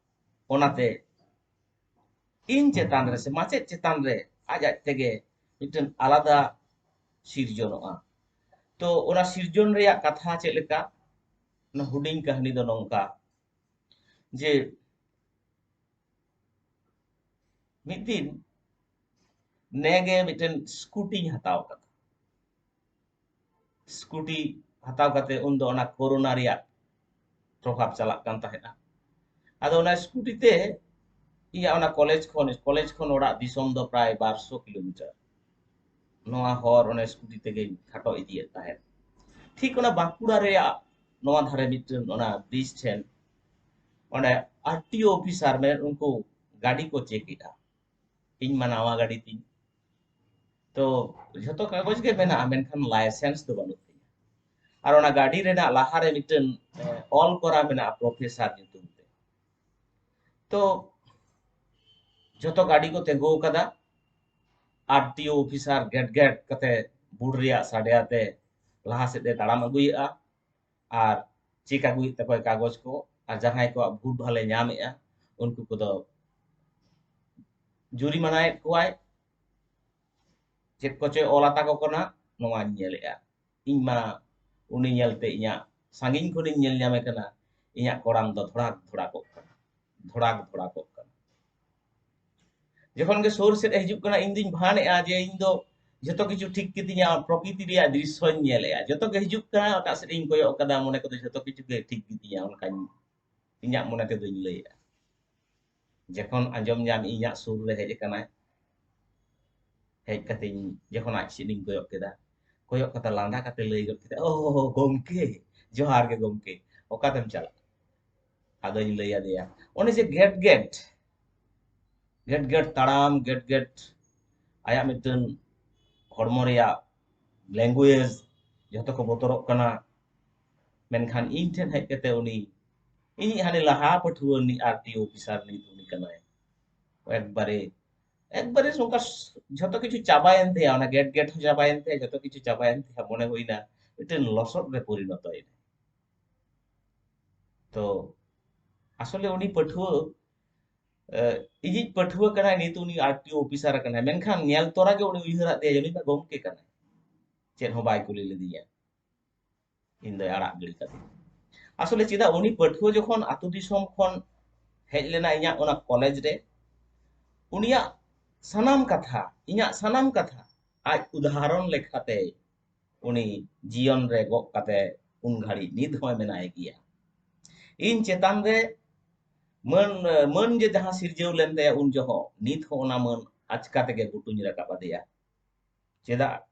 ᱚᱱᱟᱛᱮ ᱤᱧ ᱪᱮᱛᱟᱱ ᱨᱮ ᱥᱮ ᱢᱟᱪᱮᱫ ᱪᱮᱛᱟᱱ ᱨᱮ ᱟᱡ ᱟᱡ ᱛᱮᱜᱮ ᱢᱤᱫᱴᱮᱱ ᱟᱞᱟᱫᱟ ᱥᱤᱨᱡᱚᱱᱚᱜᱼᱟ᱾ ᱛᱚ ᱚᱱᱟ ᱥᱤᱨᱡᱚᱱ ᱨᱮᱭᱟᱜ ᱠᱟᱛᱷᱟ ᱪᱮᱫ ᱞᱮᱠᱟ? ᱚᱱᱟ ᱦᱩᱰᱤᱧ ᱠᱟᱹᱦᱱᱤ ᱫᱚ ᱱᱚᱝᱠᱟ, ᱡᱮ ᱢᱤᱫ ᱫᱤᱱ ᱱᱮᱜᱮ ᱢᱤᱫᱴᱮᱱ ᱥᱠᱩᱴᱤᱧ ᱦᱟᱛᱟᱣ ᱠᱟᱫᱟ᱾ ᱥᱠᱩᱴᱤ ᱦᱟᱛᱟᱣ ᱠᱟᱛᱮ ᱩᱱᱫᱚ ᱚᱱᱟ ᱠᱳᱨᱳᱱᱟ ᱨᱮᱭᱟᱜ ᱯᱨᱚᱵᱷᱟᱵᱽ ᱪᱟᱞᱟᱜ ᱠᱟᱱ ᱛᱟᱦᱮᱸᱫᱼᱟ᱾ ᱟᱫᱚ ᱚᱱᱟ ᱥᱠᱩᱴᱤ ᱛᱮ ᱤᱧᱟᱹᱜ ᱚᱱᱟ ᱠᱚᱞᱮᱡᱽ ᱠᱷᱚᱱ, ᱠᱚᱞᱮᱡᱽ ᱠᱷᱚᱱ ᱚᱲᱟᱜ ᱫᱤᱥᱚᱢ ᱫᱚ ᱯᱨᱟᱭ ᱵᱟᱨᱥᱚ ᱠᱤᱞᱳᱢᱤᱴᱟᱨ᱾ ᱱᱚᱣᱟ ᱦᱚᱨ ᱚᱱᱟ ᱥᱠᱩᱴᱤ ᱛᱮᱜᱮᱧ ᱠᱷᱟᱴᱚ ᱤᱫᱤᱭᱮᱫ ᱛᱟᱦᱮᱸᱫ᱾ ᱴᱷᱤᱠ ᱚᱱᱟ ᱵᱟᱸᱠᱩᱲᱟ ᱨᱮᱭᱟᱜ ᱱᱚᱣᱟ ᱫᱷᱟᱨᱮ ᱢᱤᱫᱴᱮᱱ ᱚᱱᱟ ᱵᱨᱤᱡᱽ ᱴᱷᱮᱱ ᱚᱸᱰᱮ ᱟᱨ ᱴᱤ ᱳ ᱚᱯᱷᱤᱥᱟᱨ ᱢᱮᱱ ᱩᱱᱠᱩ ᱜᱟᱹᱰᱤ ᱠᱚ ᱪᱮᱠ ᱮᱫᱼᱟ᱾ ᱤᱧ ᱢᱟ ᱱᱟᱣᱟ ᱜᱟᱹᱰᱤ ᱛᱤᱧ᱾ ᱛᱚ ᱡᱷᱚᱛᱚ ᱠᱟᱜᱚᱡᱽ ᱜᱮ ᱢᱮᱱᱟᱜᱼᱟ, ᱢᱮᱱᱠᱷᱟᱱ ᱞᱟᱭᱥᱮᱱᱥ ᱫᱚ ᱵᱟᱹᱱᱩᱜ ᱛᱤᱧᱟ᱾ ᱟᱨ ᱚᱱᱟ ᱜᱟᱹᱰᱤ ᱨᱮᱱᱟᱜ ᱞᱟᱦᱟᱨᱮ ᱢᱤᱫᱴᱮᱱ, ᱮ, ᱚᱞ ᱠᱚᱨᱟ ᱢᱮᱱᱟᱜᱼᱟ ᱯᱨᱚᱯᱷᱮᱥᱟᱨ ᱧᱩᱛᱩᱢ ᱛᱮ᱾ ᱛᱚ ᱡᱷᱚᱛᱚ ᱜᱟᱹᱰᱤ ᱠᱚ ᱛᱤᱸᱜᱩ ᱟᱠᱟᱫᱟ᱾ ᱟᱨ T O officer gate gate ᱠᱟᱛᱮ ᱵᱩᱴ ᱨᱮᱭᱟᱜ ᱥᱟᱰᱮ ᱟᱛᱮ ᱞᱟᱦᱟ ᱥᱮᱫ ᱮ ᱛᱟᱲᱟᱢ ᱟᱹᱜᱩᱭᱮᱫᱼᱟ ᱟᱨ ᱪᱮᱠ ᱟᱹᱜᱩᱭᱮᱫ ᱛᱟᱠᱚᱣᱟᱭ ᱠᱟᱜᱚᱡᱽ ᱠᱚ, ᱟᱨ ᱡᱟᱦᱟᱸᱭ ᱠᱚᱣᱟᱜ ᱵᱷᱩᱞ ᱵᱷᱟᱞᱮ ᱧᱟᱢᱮᱫᱼᱟ ᱩᱱᱠᱩ ᱠᱚᱫᱚ ᱡᱩᱨᱤᱢᱟᱱᱟᱭᱮᱫ ᱠᱚᱣᱟᱭ᱾ ᱪᱮᱫ ᱠᱚᱪᱚᱭ ᱚᱞ ᱟᱛᱟ ᱠᱚ ᱠᱟᱱᱟ, ᱱᱚᱣᱟᱧ ᱧᱮᱞᱮᱜᱼᱟ᱾ ᱤᱧ ᱢᱟ ᱩᱱᱤ ᱧᱮᱞᱛᱮ ᱤᱧᱟᱹᱜ ᱥᱟᱺᱜᱤᱧ ᱠᱷᱚᱱᱤᱧ ᱧᱮᱞ ᱧᱟᱢᱮ ᱠᱟᱱᱟ, ᱤᱧᱟᱹᱜ ᱠᱚᱲᱟᱢ ᱫᱚ ᱫᱷᱚᱲᱟᱠ ᱫᱷᱚᱲᱟᱠᱚᱜ ᱠᱟᱱᱟ, ᱫᱷᱚᱲᱟᱠ ᱫᱷᱚᱲᱟᱠᱚᱜ ᱠᱟᱱᱟ᱾ ᱡᱚᱠᱷᱚᱱ ᱜᱮ ᱥᱩᱨ ᱥᱮᱫ ᱮ ᱦᱤᱡᱩᱜ ᱠᱟᱱᱟ, ᱤᱧ ᱫᱩᱧ ᱵᱷᱟᱱᱮᱜᱼᱟ ᱡᱮ ᱤᱧ ᱫᱚ ᱡᱷᱚᱛᱚ ᱠᱤᱪᱷᱩ ᱴᱷᱤᱠ ᱜᱮᱛᱤᱧᱟ, ᱯᱨᱚᱠᱨᱤᱛᱤ ᱨᱮᱭᱟᱜ ᱫᱨᱤᱥᱥᱚᱧ ᱧᱮᱞᱮᱜᱼᱟ᱾ ᱡᱚᱛᱚ ᱜᱮ ᱦᱤᱡᱩᱜ ᱠᱟᱱᱟ, ᱚᱠᱟ ᱥᱮᱫ ᱤᱧ ᱠᱚᱭᱚᱜ ᱠᱟᱫᱟ, ᱢᱚᱱᱮ ᱠᱚᱫᱚ ᱡᱷᱚᱛᱚ ᱠᱤᱪᱷᱩ ᱜᱮ ᱴᱷᱤᱠ ᱜᱮᱛᱤᱧᱟ, ᱚᱱᱠᱟᱧ, ᱤᱧᱟᱹᱜ ᱢᱚᱱᱮ ᱛᱮᱫᱚᱧ ᱞᱟᱹᱭᱮᱜᱼᱟ᱾ ᱡᱚᱠᱷᱚᱱ ᱟᱸᱡᱚᱢ ᱧᱟᱢ ᱤᱧᱟᱹᱜ ᱥᱩᱨ ᱨᱮ ᱦᱮᱡ ᱟᱠᱟᱱᱟᱭ, ᱦᱮᱡ ᱠᱟᱛᱮᱧ ᱡᱚᱠᱷᱚᱱ ᱟᱡ ᱥᱮᱫ ᱤᱧ ᱠᱚᱭᱚᱜ ᱠᱮᱫᱟ, ᱠᱚᱭᱚᱜ ᱠᱟᱛᱮ ᱞᱟᱸᱫᱟ ᱠᱟᱛᱮ ᱞᱟᱹᱭ ᱜᱚᱫ ᱠᱮᱫᱟ, "ᱳ ᱜᱚᱢᱠᱮ, ᱡᱚᱦᱟᱨ ᱜᱮ ᱜᱚᱢᱠᱮ, ᱚᱠᱟᱛᱮᱢ ᱪᱟᱞᱟᱜ?" ᱟᱫᱚᱧ ᱞᱟᱹᱭ ᱟᱫᱮᱭᱟ, ᱚᱱᱮ ᱡᱮ ᱜᱮᱴ ᱜᱮᱴ, ᱜᱮᱴ ᱜᱮᱴ ᱛᱟᱲᱟᱢ, ᱜᱮᱴ ᱜᱮᱴ ᱟᱭᱟᱜ ᱢᱤᱫᱴᱟᱹᱝ ᱦᱚᱲᱢᱚ ᱨᱮᱭᱟᱜ language, ᱡᱷᱚᱛᱚ ᱠᱚ ᱵᱚᱛᱚᱨᱚᱜ ᱠᱟᱱᱟ᱾ ᱢᱮᱱᱠᱷᱟᱱ ᱤᱧ ᱴᱷᱮᱱ ᱦᱮᱡ ᱠᱟᱛᱮ ᱩᱱᱤ, ᱤᱧᱤᱡ ᱦᱟᱱᱮ ᱞᱟᱦᱟ ᱯᱟᱹᱴᱷᱩᱣᱟᱹ ᱨᱤᱱᱤᱡ R T O officer ᱱᱤᱛ ᱩᱱᱤ ᱠᱟᱱᱟᱭ᱾ ᱮᱠᱵᱟᱨᱮ, ᱮᱠᱵᱟᱨᱮ ᱱᱚᱝᱠᱟ ᱡᱷᱚᱛᱚ ᱠᱤᱪᱷᱩ ᱪᱟᱵᱟᱭᱮᱱ ᱛᱟᱭᱟ, ᱚᱱᱟ ᱜᱮᱴ ᱜᱮᱴ ᱦᱚᱸ ᱪᱟᱵᱟᱭᱮᱱ ᱛᱟᱭᱟ, ᱡᱷᱚᱛᱚ ᱠᱤᱪᱷᱩ ᱪᱟᱵᱟᱭᱮᱱ ᱛᱟᱭᱟ, ᱢᱚᱱᱮ ᱦᱩᱭᱱᱟ ᱢᱤᱫᱴᱮᱱ ᱞᱚᱥᱚᱫ ᱨᱮ ᱯᱚᱨᱤᱱᱚᱛᱚᱭᱮᱱᱟ᱾ ᱛᱚ ᱟᱥᱚᱞᱮ ᱩᱱᱤ ᱯᱟᱹᱴᱷᱩᱣᱟᱹ, ᱮ, ᱤᱧᱤᱡ ᱯᱟᱹᱴᱷᱩᱣᱟᱹ ᱠᱟᱱᱟᱭ, ᱱᱤᱛ ᱩᱱᱤ R T O officer ᱠᱟᱱᱟᱭ, ᱢᱮᱱᱠᱷᱟᱱ ᱧᱮᱞ ᱛᱚᱨᱟ ᱜᱮ ᱩᱱᱤ ᱩᱭᱦᱟᱹᱨᱟᱫ ᱛᱟᱭᱟ ᱡᱮ ᱱᱩᱭ ᱢᱟ ᱜᱚᱢᱠᱮ ᱠᱟᱱᱟᱭ, ᱪᱮᱫ ᱦᱚᱸ ᱵᱟᱭ ᱠᱩᱞᱤ ᱞᱤᱫᱤᱧᱟ, ᱤᱧ ᱫᱚᱭ ᱟᱲᱟᱜ ᱜᱤᱰᱤ ᱠᱟᱫᱤᱧᱟ᱾ ᱟᱥᱚᱞᱮ ᱪᱮᱫᱟᱜ ᱩᱱᱤ ᱯᱟᱹᱴᱷᱩᱣᱟᱹ ᱡᱚᱠᱷᱚᱱ ᱟᱹᱛᱩ ᱫᱤᱥᱚᱢ ᱠᱷᱚᱱ ᱦᱮᱡ ᱞᱮᱱᱟ ᱤᱧᱟᱹᱜ ᱚᱱᱟ ᱠᱚᱞᱮᱡᱽ ᱨᱮ, ᱩᱱᱤᱭᱟᱜ ᱥᱟᱱᱟᱢ ᱠᱟᱛᱷᱟ, ᱤᱧᱟᱹᱜ ᱥᱟᱱᱟᱢ ᱠᱟᱛᱷᱟ ᱟᱡ ᱩᱫᱟᱦᱚᱨᱚᱱ ᱞᱮᱠᱟᱛᱮ ᱩᱱᱤ ᱡᱤᱭᱚᱱ ᱨᱮ ᱜᱚᱜ ᱠᱟᱛᱮ ᱩᱱ ᱜᱷᱟᱹᱲᱤᱡ ᱱᱤᱛ ᱦᱚᱸᱭ ᱢᱮᱱᱟᱭ ᱜᱮᱭᱟ᱾ ᱤᱧ ᱪᱮᱛᱟᱱ ᱨᱮ ᱢᱟᱹᱱ, ᱢᱟᱹᱱ ᱡᱮ ᱡᱟᱦᱟᱸ ᱥᱤᱨᱡᱟᱹᱣ ᱞᱮᱱ ᱛᱟᱭᱟ ᱩᱱ ᱡᱚᱦᱚᱜ, ᱱᱤᱛ ᱦᱚᱸ ᱚᱱᱟ ᱢᱟᱹᱱ ᱟᱪᱠᱟ ᱛᱮᱜᱮ ᱜᱩᱴᱩᱧ ᱨᱟᱠᱟᱵ ᱟᱫᱮᱭᱟ᱾ ᱪᱮᱫᱟᱜ?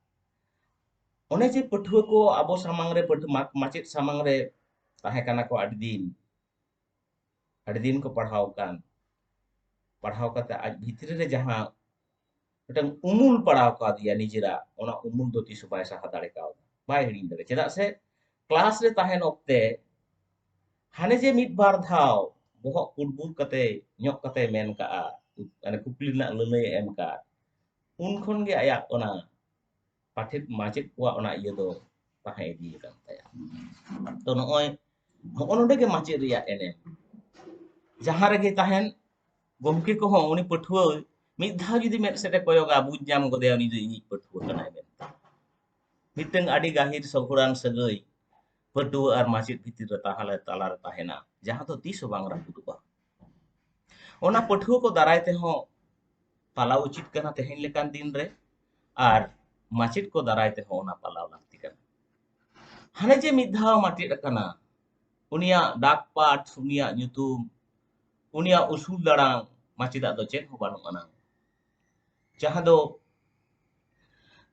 ᱚᱱᱮ ᱡᱮ ᱯᱟᱹᱴᱷᱩᱣᱟᱹ ᱠᱚ ᱟᱵᱚ ᱥᱟᱢᱟᱝ ᱨᱮ, ᱯᱟᱹᱴᱷᱩ-, ᱢᱟ-, ᱢᱟᱪᱮᱫ ᱥᱟᱢᱟᱝ ᱨᱮ ᱛᱟᱦᱮᱸ ᱠᱟᱱᱟ ᱠᱚ ᱟᱹᱰᱤ ᱫᱤᱱ, ᱟᱹᱰᱤ ᱫᱤᱱ ᱠᱚ ᱯᱟᱲᱦᱟᱣ ᱠᱟᱱ, ᱯᱟᱲᱦᱟᱣ ᱠᱟᱛᱮ ᱟᱡ ᱵᱷᱤᱛᱨᱤ ᱨᱮ ᱡᱟᱦᱟᱸ ᱢᱤᱫᱴᱟᱝ ᱩᱢᱩᱞ ᱯᱟᱲᱟᱣ ᱠᱟᱫᱮᱭᱟ ᱱᱤᱡᱮᱨᱟᱜ, ᱚᱱᱟ ᱩᱢᱩᱞ ᱫᱚ ᱛᱤᱥ ᱦᱚᱸ ᱵᱟᱭ ᱥᱟᱦᱟ ᱫᱟᱲᱮ ᱠᱟᱣᱫᱟ, ᱵᱟᱭ ᱦᱤᱲᱤᱧ ᱫᱟᱲᱮ᱾ ᱪᱮᱫᱟᱜ ᱥᱮ ᱠᱞᱟᱥ ᱨᱮ ᱛᱟᱦᱮᱱ ᱚᱠᱛᱮ ᱦᱟᱱᱮ ᱡᱮ ᱢᱤᱫ ᱵᱟᱨ ᱫᱷᱟᱣ ᱵᱚᱦᱚᱜ ᱠᱩᱴᱵᱩᱨ ᱠᱟᱛᱮ, ᱧᱚᱜ ᱠᱟᱛᱮ ᱢᱮᱱ ᱠᱟᱜᱼᱟ, ᱢᱟᱱᱮ ᱠᱩᱠᱞᱤ ᱨᱮᱱᱟᱜ ᱞᱟᱹᱱᱟᱹᱭ ᱮ ᱮᱢ ᱠᱟᱜᱼᱟ, ᱩᱱ ᱠᱷᱚᱱ ᱜᱮ ᱟᱭᱟᱜ ᱚᱱᱟ ᱯᱟᱴᱷᱮᱫ ᱢᱟᱪᱮᱫ ᱠᱚᱣᱟᱜ ᱚᱱᱟ ᱤᱭᱟᱹ ᱫᱚ ᱛᱟᱦᱮᱸ ᱤᱫᱤ ᱟᱠᱟᱱ ᱛᱟᱭᱟ᱾ ᱛᱚ ᱱᱚᱜᱼᱚᱭ, ᱱᱚᱜᱼᱚ ᱱᱚᱰᱮ ᱜᱮ ᱢᱟᱪᱮᱫ ᱨᱮᱭᱟᱜ ᱮᱱᱮᱢ᱾ ᱡᱟᱦᱟᱸ ᱨᱮᱜᱮ ᱛᱟᱦᱮᱱ, ᱜᱚᱢᱠᱮ ᱠᱚᱦᱚᱸ ᱩᱱᱤ ᱯᱟᱹᱴᱷᱩᱣᱟᱹ ᱢᱤᱫ ᱫᱷᱟᱣ ᱡᱩᱫᱤ ᱢᱮᱫ ᱥᱮᱫ ᱮ ᱠᱚᱭᱚᱜᱟ, ᱵᱩᱡᱽ ᱧᱟᱢ ᱜᱚᱫᱮᱭᱟ ᱩᱱᱤ ᱫᱚ ᱤᱧᱤᱡ ᱯᱟᱹᱴᱷᱩᱣᱟᱹ ᱠᱟᱱᱟᱭ ᱢᱮᱱᱛᱮ᱾ ᱢᱤᱫᱴᱟᱝ ᱟᱹᱰᱤ ᱜᱟᱹᱦᱤᱨ ᱥᱚᱜᱷᱩᱲᱟᱱ ᱥᱟᱹᱜᱟᱹᱭ ᱯᱟᱹᱴᱷᱩᱣᱟᱹ ᱟᱨ ᱢᱟᱪᱮᱫ ᱵᱷᱤᱛᱤᱨ ᱨᱮ ᱛᱟᱦᱞᱮ ᱛᱟᱞᱟᱨᱮ ᱛᱟᱦᱮᱱᱟ, ᱡᱟᱦᱟᱸ ᱫᱚ ᱛᱤᱥ ᱦᱚᱸ ᱵᱟᱝ ᱨᱟᱹᱯᱩᱫᱚᱜᱼᱟ᱾ ᱚᱱᱟ ᱯᱟᱹᱴᱷᱩᱣᱟᱹ ᱠᱚ ᱫᱟᱨᱟᱭ ᱛᱮᱦᱚᱸ ᱯᱟᱞᱟᱣ ᱩᱪᱤᱛ ᱠᱟᱱᱟ ᱛᱮᱦᱮᱧ ᱞᱮᱠᱟᱱ ᱫᱤᱱ ᱨᱮ, ᱟᱨ ᱢᱟᱪᱮᱫ ᱠᱚ ᱫᱟᱨᱟᱭ ᱛᱮᱦᱚᱸ ᱚᱱᱟ ᱯᱟᱞᱟᱣ ᱞᱟᱹᱠᱛᱤ ᱠᱟᱱᱟ᱾ ᱦᱟᱱᱮ ᱡᱮ ᱢᱤᱫ ᱫᱷᱟᱣ ᱢᱟᱪᱮᱫ ᱟᱠᱟᱱᱟ, ᱩᱱᱤᱭᱟᱜ ᱰᱟᱠ ᱯᱟᱴ, ᱩᱱᱤᱭᱟᱜ ᱧᱩᱛᱩᱢ, ᱩᱱᱤᱭᱟᱜ ᱩᱥᱩᱞ ᱫᱟᱲᱟᱝ ᱢᱟᱪᱮᱫᱟᱜ ᱫᱚ ᱪᱮᱫ ᱦᱚᱸ ᱵᱟᱹᱱᱩᱜ ᱟᱱᱟᱝ᱾ ᱡᱟᱦᱟᱸ ᱫᱚ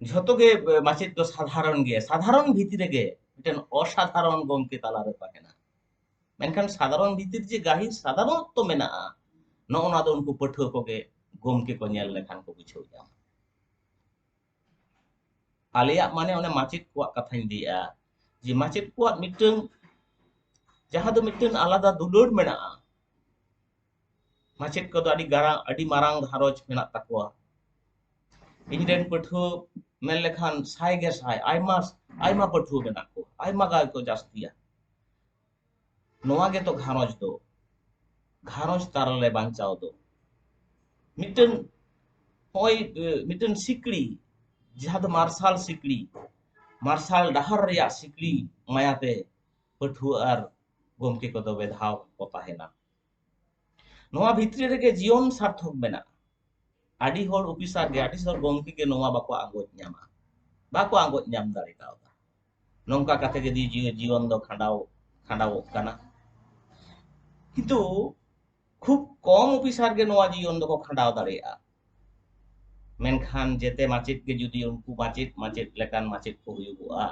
ᱡᱷᱚᱛᱚ ᱜᱮ ᱢᱟᱪᱮᱫ ᱫᱚ ᱥᱟᱫᱷᱟᱨᱚᱱ ᱜᱮ, ᱥᱟᱫᱷᱟᱨᱚᱱ ᱵᱷᱤᱛᱤᱨ ᱨᱮᱜᱮ ᱢᱤᱫᱴᱮᱱ ᱚᱥᱟᱫᱷᱟᱨᱚᱱ ᱜᱚᱢᱠᱮ ᱛᱟᱞᱟᱨᱮ ᱛᱟᱦᱮᱱᱟ᱾ ᱢᱮᱱᱠᱷᱟᱱ ᱥᱟᱫᱷᱟᱨᱚᱱ ᱵᱷᱤᱛᱤᱨ ᱡᱮ ᱜᱟᱹᱦᱤᱨ ᱥᱟᱫᱷᱟᱨᱚᱱᱚᱛᱛᱚ ᱢᱮᱱᱟᱜᱼᱟ, ᱱᱚᱜᱼᱚ ᱱᱚᱣᱟ ᱫᱚ ᱩᱱᱠᱩ ᱯᱟᱹᱴᱷᱩᱣᱟᱹ ᱠᱚᱜᱮ ᱜᱚᱢᱠᱮ ᱠᱚ ᱧᱮᱞ ᱞᱮᱠᱷᱟᱱ ᱠᱚ ᱵᱩᱡᱷᱟᱹᱣ ᱧᱟᱢᱟ᱾ ᱟᱞᱮᱭᱟᱜ ᱢᱟᱱᱮ ᱚᱱᱮ ᱢᱟᱪᱮᱫ ᱠᱚᱣᱟᱜ ᱠᱟᱛᱷᱟᱧ ᱞᱟᱹᱭᱮᱜᱼᱟ, ᱡᱮ ᱢᱟᱪᱮᱫ ᱠᱚᱣᱟᱜ ᱢᱤᱫᱴᱟᱝ, ᱡᱟᱦᱟᱸ ᱫᱚ ᱢᱤᱫᱴᱟᱝ ᱟᱞᱟᱫᱟ ᱫᱩᱞᱟᱹᱲ ᱢᱮᱱᱟᱜᱼᱟ᱾ ᱢᱟᱪᱮᱫ ᱠᱚᱫᱚ ᱟᱹᱰᱤ ᱜᱟᱨᱟ-, ᱟᱹᱰᱤ ᱢᱟᱨᱟᱝ ᱜᱷᱟᱨᱚᱸᱡᱽ ᱢᱮᱱᱟᱜ ᱛᱟᱠᱚᱣᱟ᱾ ᱤᱧ ᱨᱮᱱ ᱯᱟᱹᱴᱷᱩᱣᱟᱹ ᱢᱮᱱ ᱞᱮᱠᱷᱟᱱ ᱥᱟᱭ ᱜᱮ ᱥᱟᱭ, ᱟᱭᱢᱟ, ᱟᱭᱢᱟ ᱯᱟᱹᱴᱷᱩᱣᱟᱹ ᱢᱮᱱᱟᱜ ᱠᱚᱣᱟ, ᱟᱭᱢᱟ ᱜᱟᱱ ᱠᱚ ᱡᱟᱹᱥᱛᱤᱭᱟ᱾ ᱱᱚᱣᱟ ᱜᱮᱛᱚ ᱜᱷᱟᱨᱚᱸᱡᱽ ᱫᱚ, ᱜᱷᱟᱨᱚᱸᱡᱽ ᱛᱟᱞᱟᱨᱮ ᱵᱟᱧᱪᱟᱣ ᱫᱚ᱾ ᱢᱤᱫᱴᱟᱝ, ᱱᱚᱜᱼᱚᱭ, ᱮ, ᱢᱤᱫᱴᱟᱝ ᱥᱤᱠᱲᱤ, ᱡᱟᱦᱟᱸ ᱫᱚ ᱢᱟᱨᱥᱟᱞ ᱥᱤᱠᱲᱤ, ᱢᱟᱨᱥᱟᱞ ᱰᱟᱦᱟᱨ ᱨᱮᱭᱟᱜ ᱥᱤᱠᱲᱤ ᱢᱟᱭᱟᱛᱮ ᱯᱟᱹᱴᱷᱩᱣᱟᱹ ᱟᱨ ᱜᱚᱢᱠᱮ ᱠᱚᱫᱚ ᱵᱮᱫᱷᱟᱣ ᱠᱚ ᱛᱟᱦᱮᱱᱟ᱾ ᱱᱚᱣᱟ ᱵᱷᱤᱛᱨᱤ ᱨᱮᱜᱮ ᱡᱤᱭᱚᱱ ᱥᱟᱨᱛᱷᱚᱠ ᱢᱮᱱᱟᱜᱼᱟ᱾ ᱟᱹᱰᱤ ᱦᱚᱲ ᱚᱯᱷᱤᱥᱟᱨ ᱜᱮ, ᱟᱹᱰᱤ ᱦᱚᱲ ᱜᱚᱢᱠᱮ ᱜᱮ ᱱᱚᱣᱟ ᱵᱟᱠᱚ ᱟᱸᱜᱚᱪ ᱧᱟᱢᱟ, ᱵᱟᱠᱚ ᱟᱸᱜᱚᱪ ᱧᱟᱢ ᱫᱟᱲᱮ ᱠᱟᱣᱫᱟ᱾ ᱱᱚᱝᱠᱟ ᱠᱟᱛᱮ ᱜᱮ ᱡᱤ-, ᱡᱤᱭᱚᱱ ᱫᱚ ᱠᱷᱟᱸᱰᱟᱣ, ᱠᱷᱟᱸᱰᱟᱣᱚᱜ ᱠᱟᱱᱟ᱾ ᱠᱤᱱᱛᱩ ᱠᱷᱩᱵ ᱠᱚᱢ ᱚᱯᱷᱤᱥᱟᱨ ᱜᱮ ᱱᱚᱣᱟ ᱡᱤᱭᱚᱱ ᱫᱚᱠᱚ ᱠᱷᱟᱸᱰᱟᱣ ᱫᱟᱲᱮᱭᱟᱜᱼᱟ᱾ ᱢᱮᱱᱠᱷᱟᱱ ᱡᱮᱛᱮ ᱢᱟᱪᱮᱫ ᱜᱮ ᱡᱩᱫᱤ ᱩᱱᱠᱩ ᱢᱟᱪᱮᱫ, ᱢᱟᱪᱮᱫ ᱞᱮᱠᱟᱱ ᱢᱟᱪᱮᱫ ᱠᱚ ᱦᱩᱭᱩᱜᱚᱜᱼᱟ,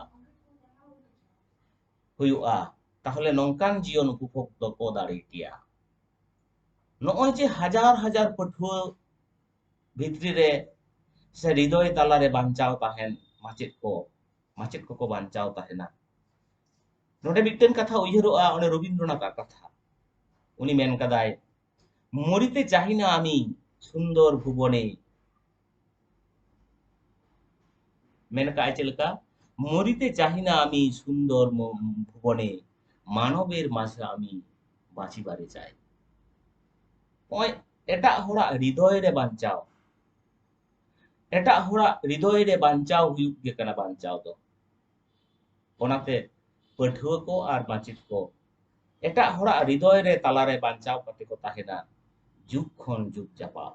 ᱦᱩᱭᱩᱜᱼᱟ, ᱛᱟᱦᱚᱞᱮ ᱱᱚᱝᱠᱟᱱ ᱡᱤᱭᱚᱱ ᱩᱯᱚᱵᱷᱳᱜᱽ ᱫᱚᱠᱚ ᱫᱟᱲᱮ ᱠᱮᱭᱟ᱾ ᱱᱚᱜᱼᱚᱭ ᱡᱮ ᱦᱟᱡᱟᱨ ᱦᱟᱡᱟᱨ ᱯᱟᱹᱴᱷᱩᱣᱟᱹ ᱵᱷᱤᱛᱨᱤ ᱨᱮ ᱥᱮ ᱦᱨᱤᱫᱚᱭ ᱛᱟᱞᱟᱨᱮ ᱵᱟᱧᱪᱟᱣ ᱛᱟᱦᱮᱱ ᱢᱟᱪᱮᱫ ᱠᱚ, ᱢᱟᱪᱮᱫ ᱠᱚᱠᱚ ᱵᱟᱧᱪᱟᱣ ᱛᱟᱦᱮᱱᱟ᱾ ᱱᱚᱰᱮ ᱢᱤᱫᱴᱮᱱ ᱠᱟᱛᱷᱟ ᱩᱭᱦᱟᱹᱨᱚᱜᱼᱟ, ᱚᱱᱮ ᱨᱚᱵᱤᱱᱫᱨᱚᱱᱟᱛᱷ ᱟᱜ ᱠᱟᱛᱷᱟ᱾ ᱩᱱᱤ ᱢᱮᱱ ᱠᱟᱫᱟᱭ, "মরিতে চাহি না আমি সুন্দর ভুবনে।" ᱢᱮᱱ ᱠᱟᱜᱼᱟᱭ ᱪᱮᱫ ᱞᱮᱠᱟ? "মরিতে চাহি না আমি সুন্দর ম-, ভুবনে, মানবের মাঝে আমি বাঁচিবারে চাই।" ᱱᱚᱜᱼᱚᱭ ᱮᱴᱟᱜ ᱦᱚᱲᱟᱜ ᱦᱨᱤᱫᱚᱭ ᱨᱮ ᱵᱟᱧᱪᱟᱣ, ᱮᱴᱟᱜ ᱦᱚᱲᱟᱜ ᱦᱨᱤᱫᱚᱭ ᱨᱮ ᱵᱟᱧᱪᱟᱣ ᱦᱩᱭᱩᱜ ᱜᱮ ᱠᱟᱱᱟ ᱵᱟᱧᱪᱟᱣ ᱫᱚ᱾ ᱚᱱᱟᱛᱮ ᱯᱟᱹᱴᱷᱩᱣᱟᱹ ᱠᱚ ᱟᱨ ᱢᱟᱪᱮᱫ ᱠᱚ ᱮᱴᱟᱜ ᱦᱚᱲᱟᱜ ᱦᱨᱤᱫᱚᱭ ᱨᱮ ᱛᱟᱞᱟᱨᱮ ᱵᱟᱧᱪᱟᱣ ᱠᱟᱛᱮ ᱠᱚ ᱛᱟᱦᱮᱱᱟ ᱡᱩᱜᱽ ᱠᱷᱚᱱ ᱡᱩᱜᱽ ᱡᱟᱯᱟᱜ᱾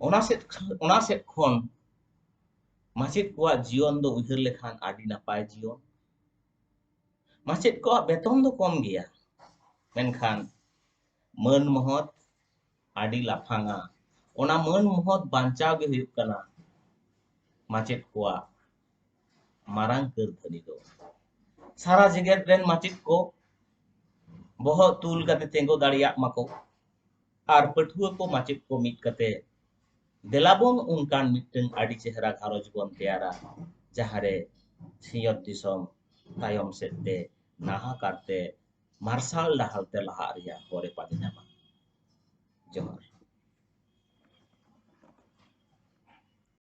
ᱚᱱᱟ ᱥᱮᱫ, ᱚᱱᱟ ᱥᱮᱫ ᱠᱷᱚᱱ ᱢᱟᱪᱮᱫ ᱠᱚᱣᱟᱜ ᱡᱤᱭᱚᱱ ᱫᱚ ᱩᱭᱦᱟᱹᱨ ᱞᱮᱠᱷᱟᱱ ᱟᱹᱰᱤ ᱱᱟᱯᱟᱭ ᱡᱤᱭᱚᱱ᱾ ᱢᱟᱪᱮᱫ ᱠᱚᱣᱟᱜ ᱵᱮᱛᱚᱱ ᱫᱚ ᱠᱚᱢ ᱜᱮᱭᱟ, ᱢᱮᱱᱠᱷᱟᱱ ᱢᱟᱹᱱ ᱢᱚᱦᱚᱛ ᱟᱹᱰᱤ ᱞᱟᱯᱷᱟᱝᱟ᱾ ᱚᱱᱟ ᱢᱟᱹᱱ ᱢᱚᱦᱚᱛ ᱵᱟᱧᱪᱟᱣ ᱜᱮ ᱦᱩᱭᱩᱜ ᱠᱟᱱᱟ ᱢᱟᱪᱮᱫ ᱠᱚᱣᱟᱜ ᱢᱟᱨᱟᱝ ᱠᱟᱹᱨᱫᱷᱟᱹᱱᱤ ᱫᱚ᱾ ᱥᱟᱨᱟ ᱡᱮᱜᱮᱛ ᱨᱮᱱ ᱢᱟᱪᱮᱫ ᱠᱚ ᱵᱚᱦᱚᱜ ᱛᱩᱞ ᱠᱟᱛᱮ ᱛᱤᱸᱜᱩ ᱫᱟᱲᱮᱭᱟᱜ ᱢᱟᱠᱚ ᱟᱨ ᱯᱟᱹᱴᱷᱩᱣᱟᱹ ᱠᱚ ᱢᱟᱪᱮᱫ ᱠᱚ ᱢᱤᱫ ᱠᱟᱛᱮ ᱫᱮᱞᱟᱵᱚᱱ ᱚᱱᱠᱟᱱ ᱢᱤᱫᱴᱟᱝ ᱟᱹᱰᱤ ᱪᱮᱦᱨᱟ ᱜᱷᱟᱨᱚᱸᱡᱽ ᱵᱚᱱ ᱛᱮᱭᱟᱨᱟ, ᱡᱟᱦᱟᱸᱨᱮ ᱥᱤᱧᱚᱛ ᱫᱤᱥᱚᱢ ᱛᱟᱭᱚᱢ ᱥᱮᱫ ᱛᱮ ᱱᱟᱦᱟᱠᱟᱨ ᱛᱮ ᱢᱟᱨᱥᱟᱞ ᱰᱟᱦᱟᱨ ᱛᱮ ᱞᱟᱦᱟᱜ ᱨᱮᱭᱟᱜ ᱦᱚᱨ ᱮ ᱯᱟᱸᱡᱟ ᱧᱟᱢᱟ᱾ ᱡᱚᱦᱟᱨ᱾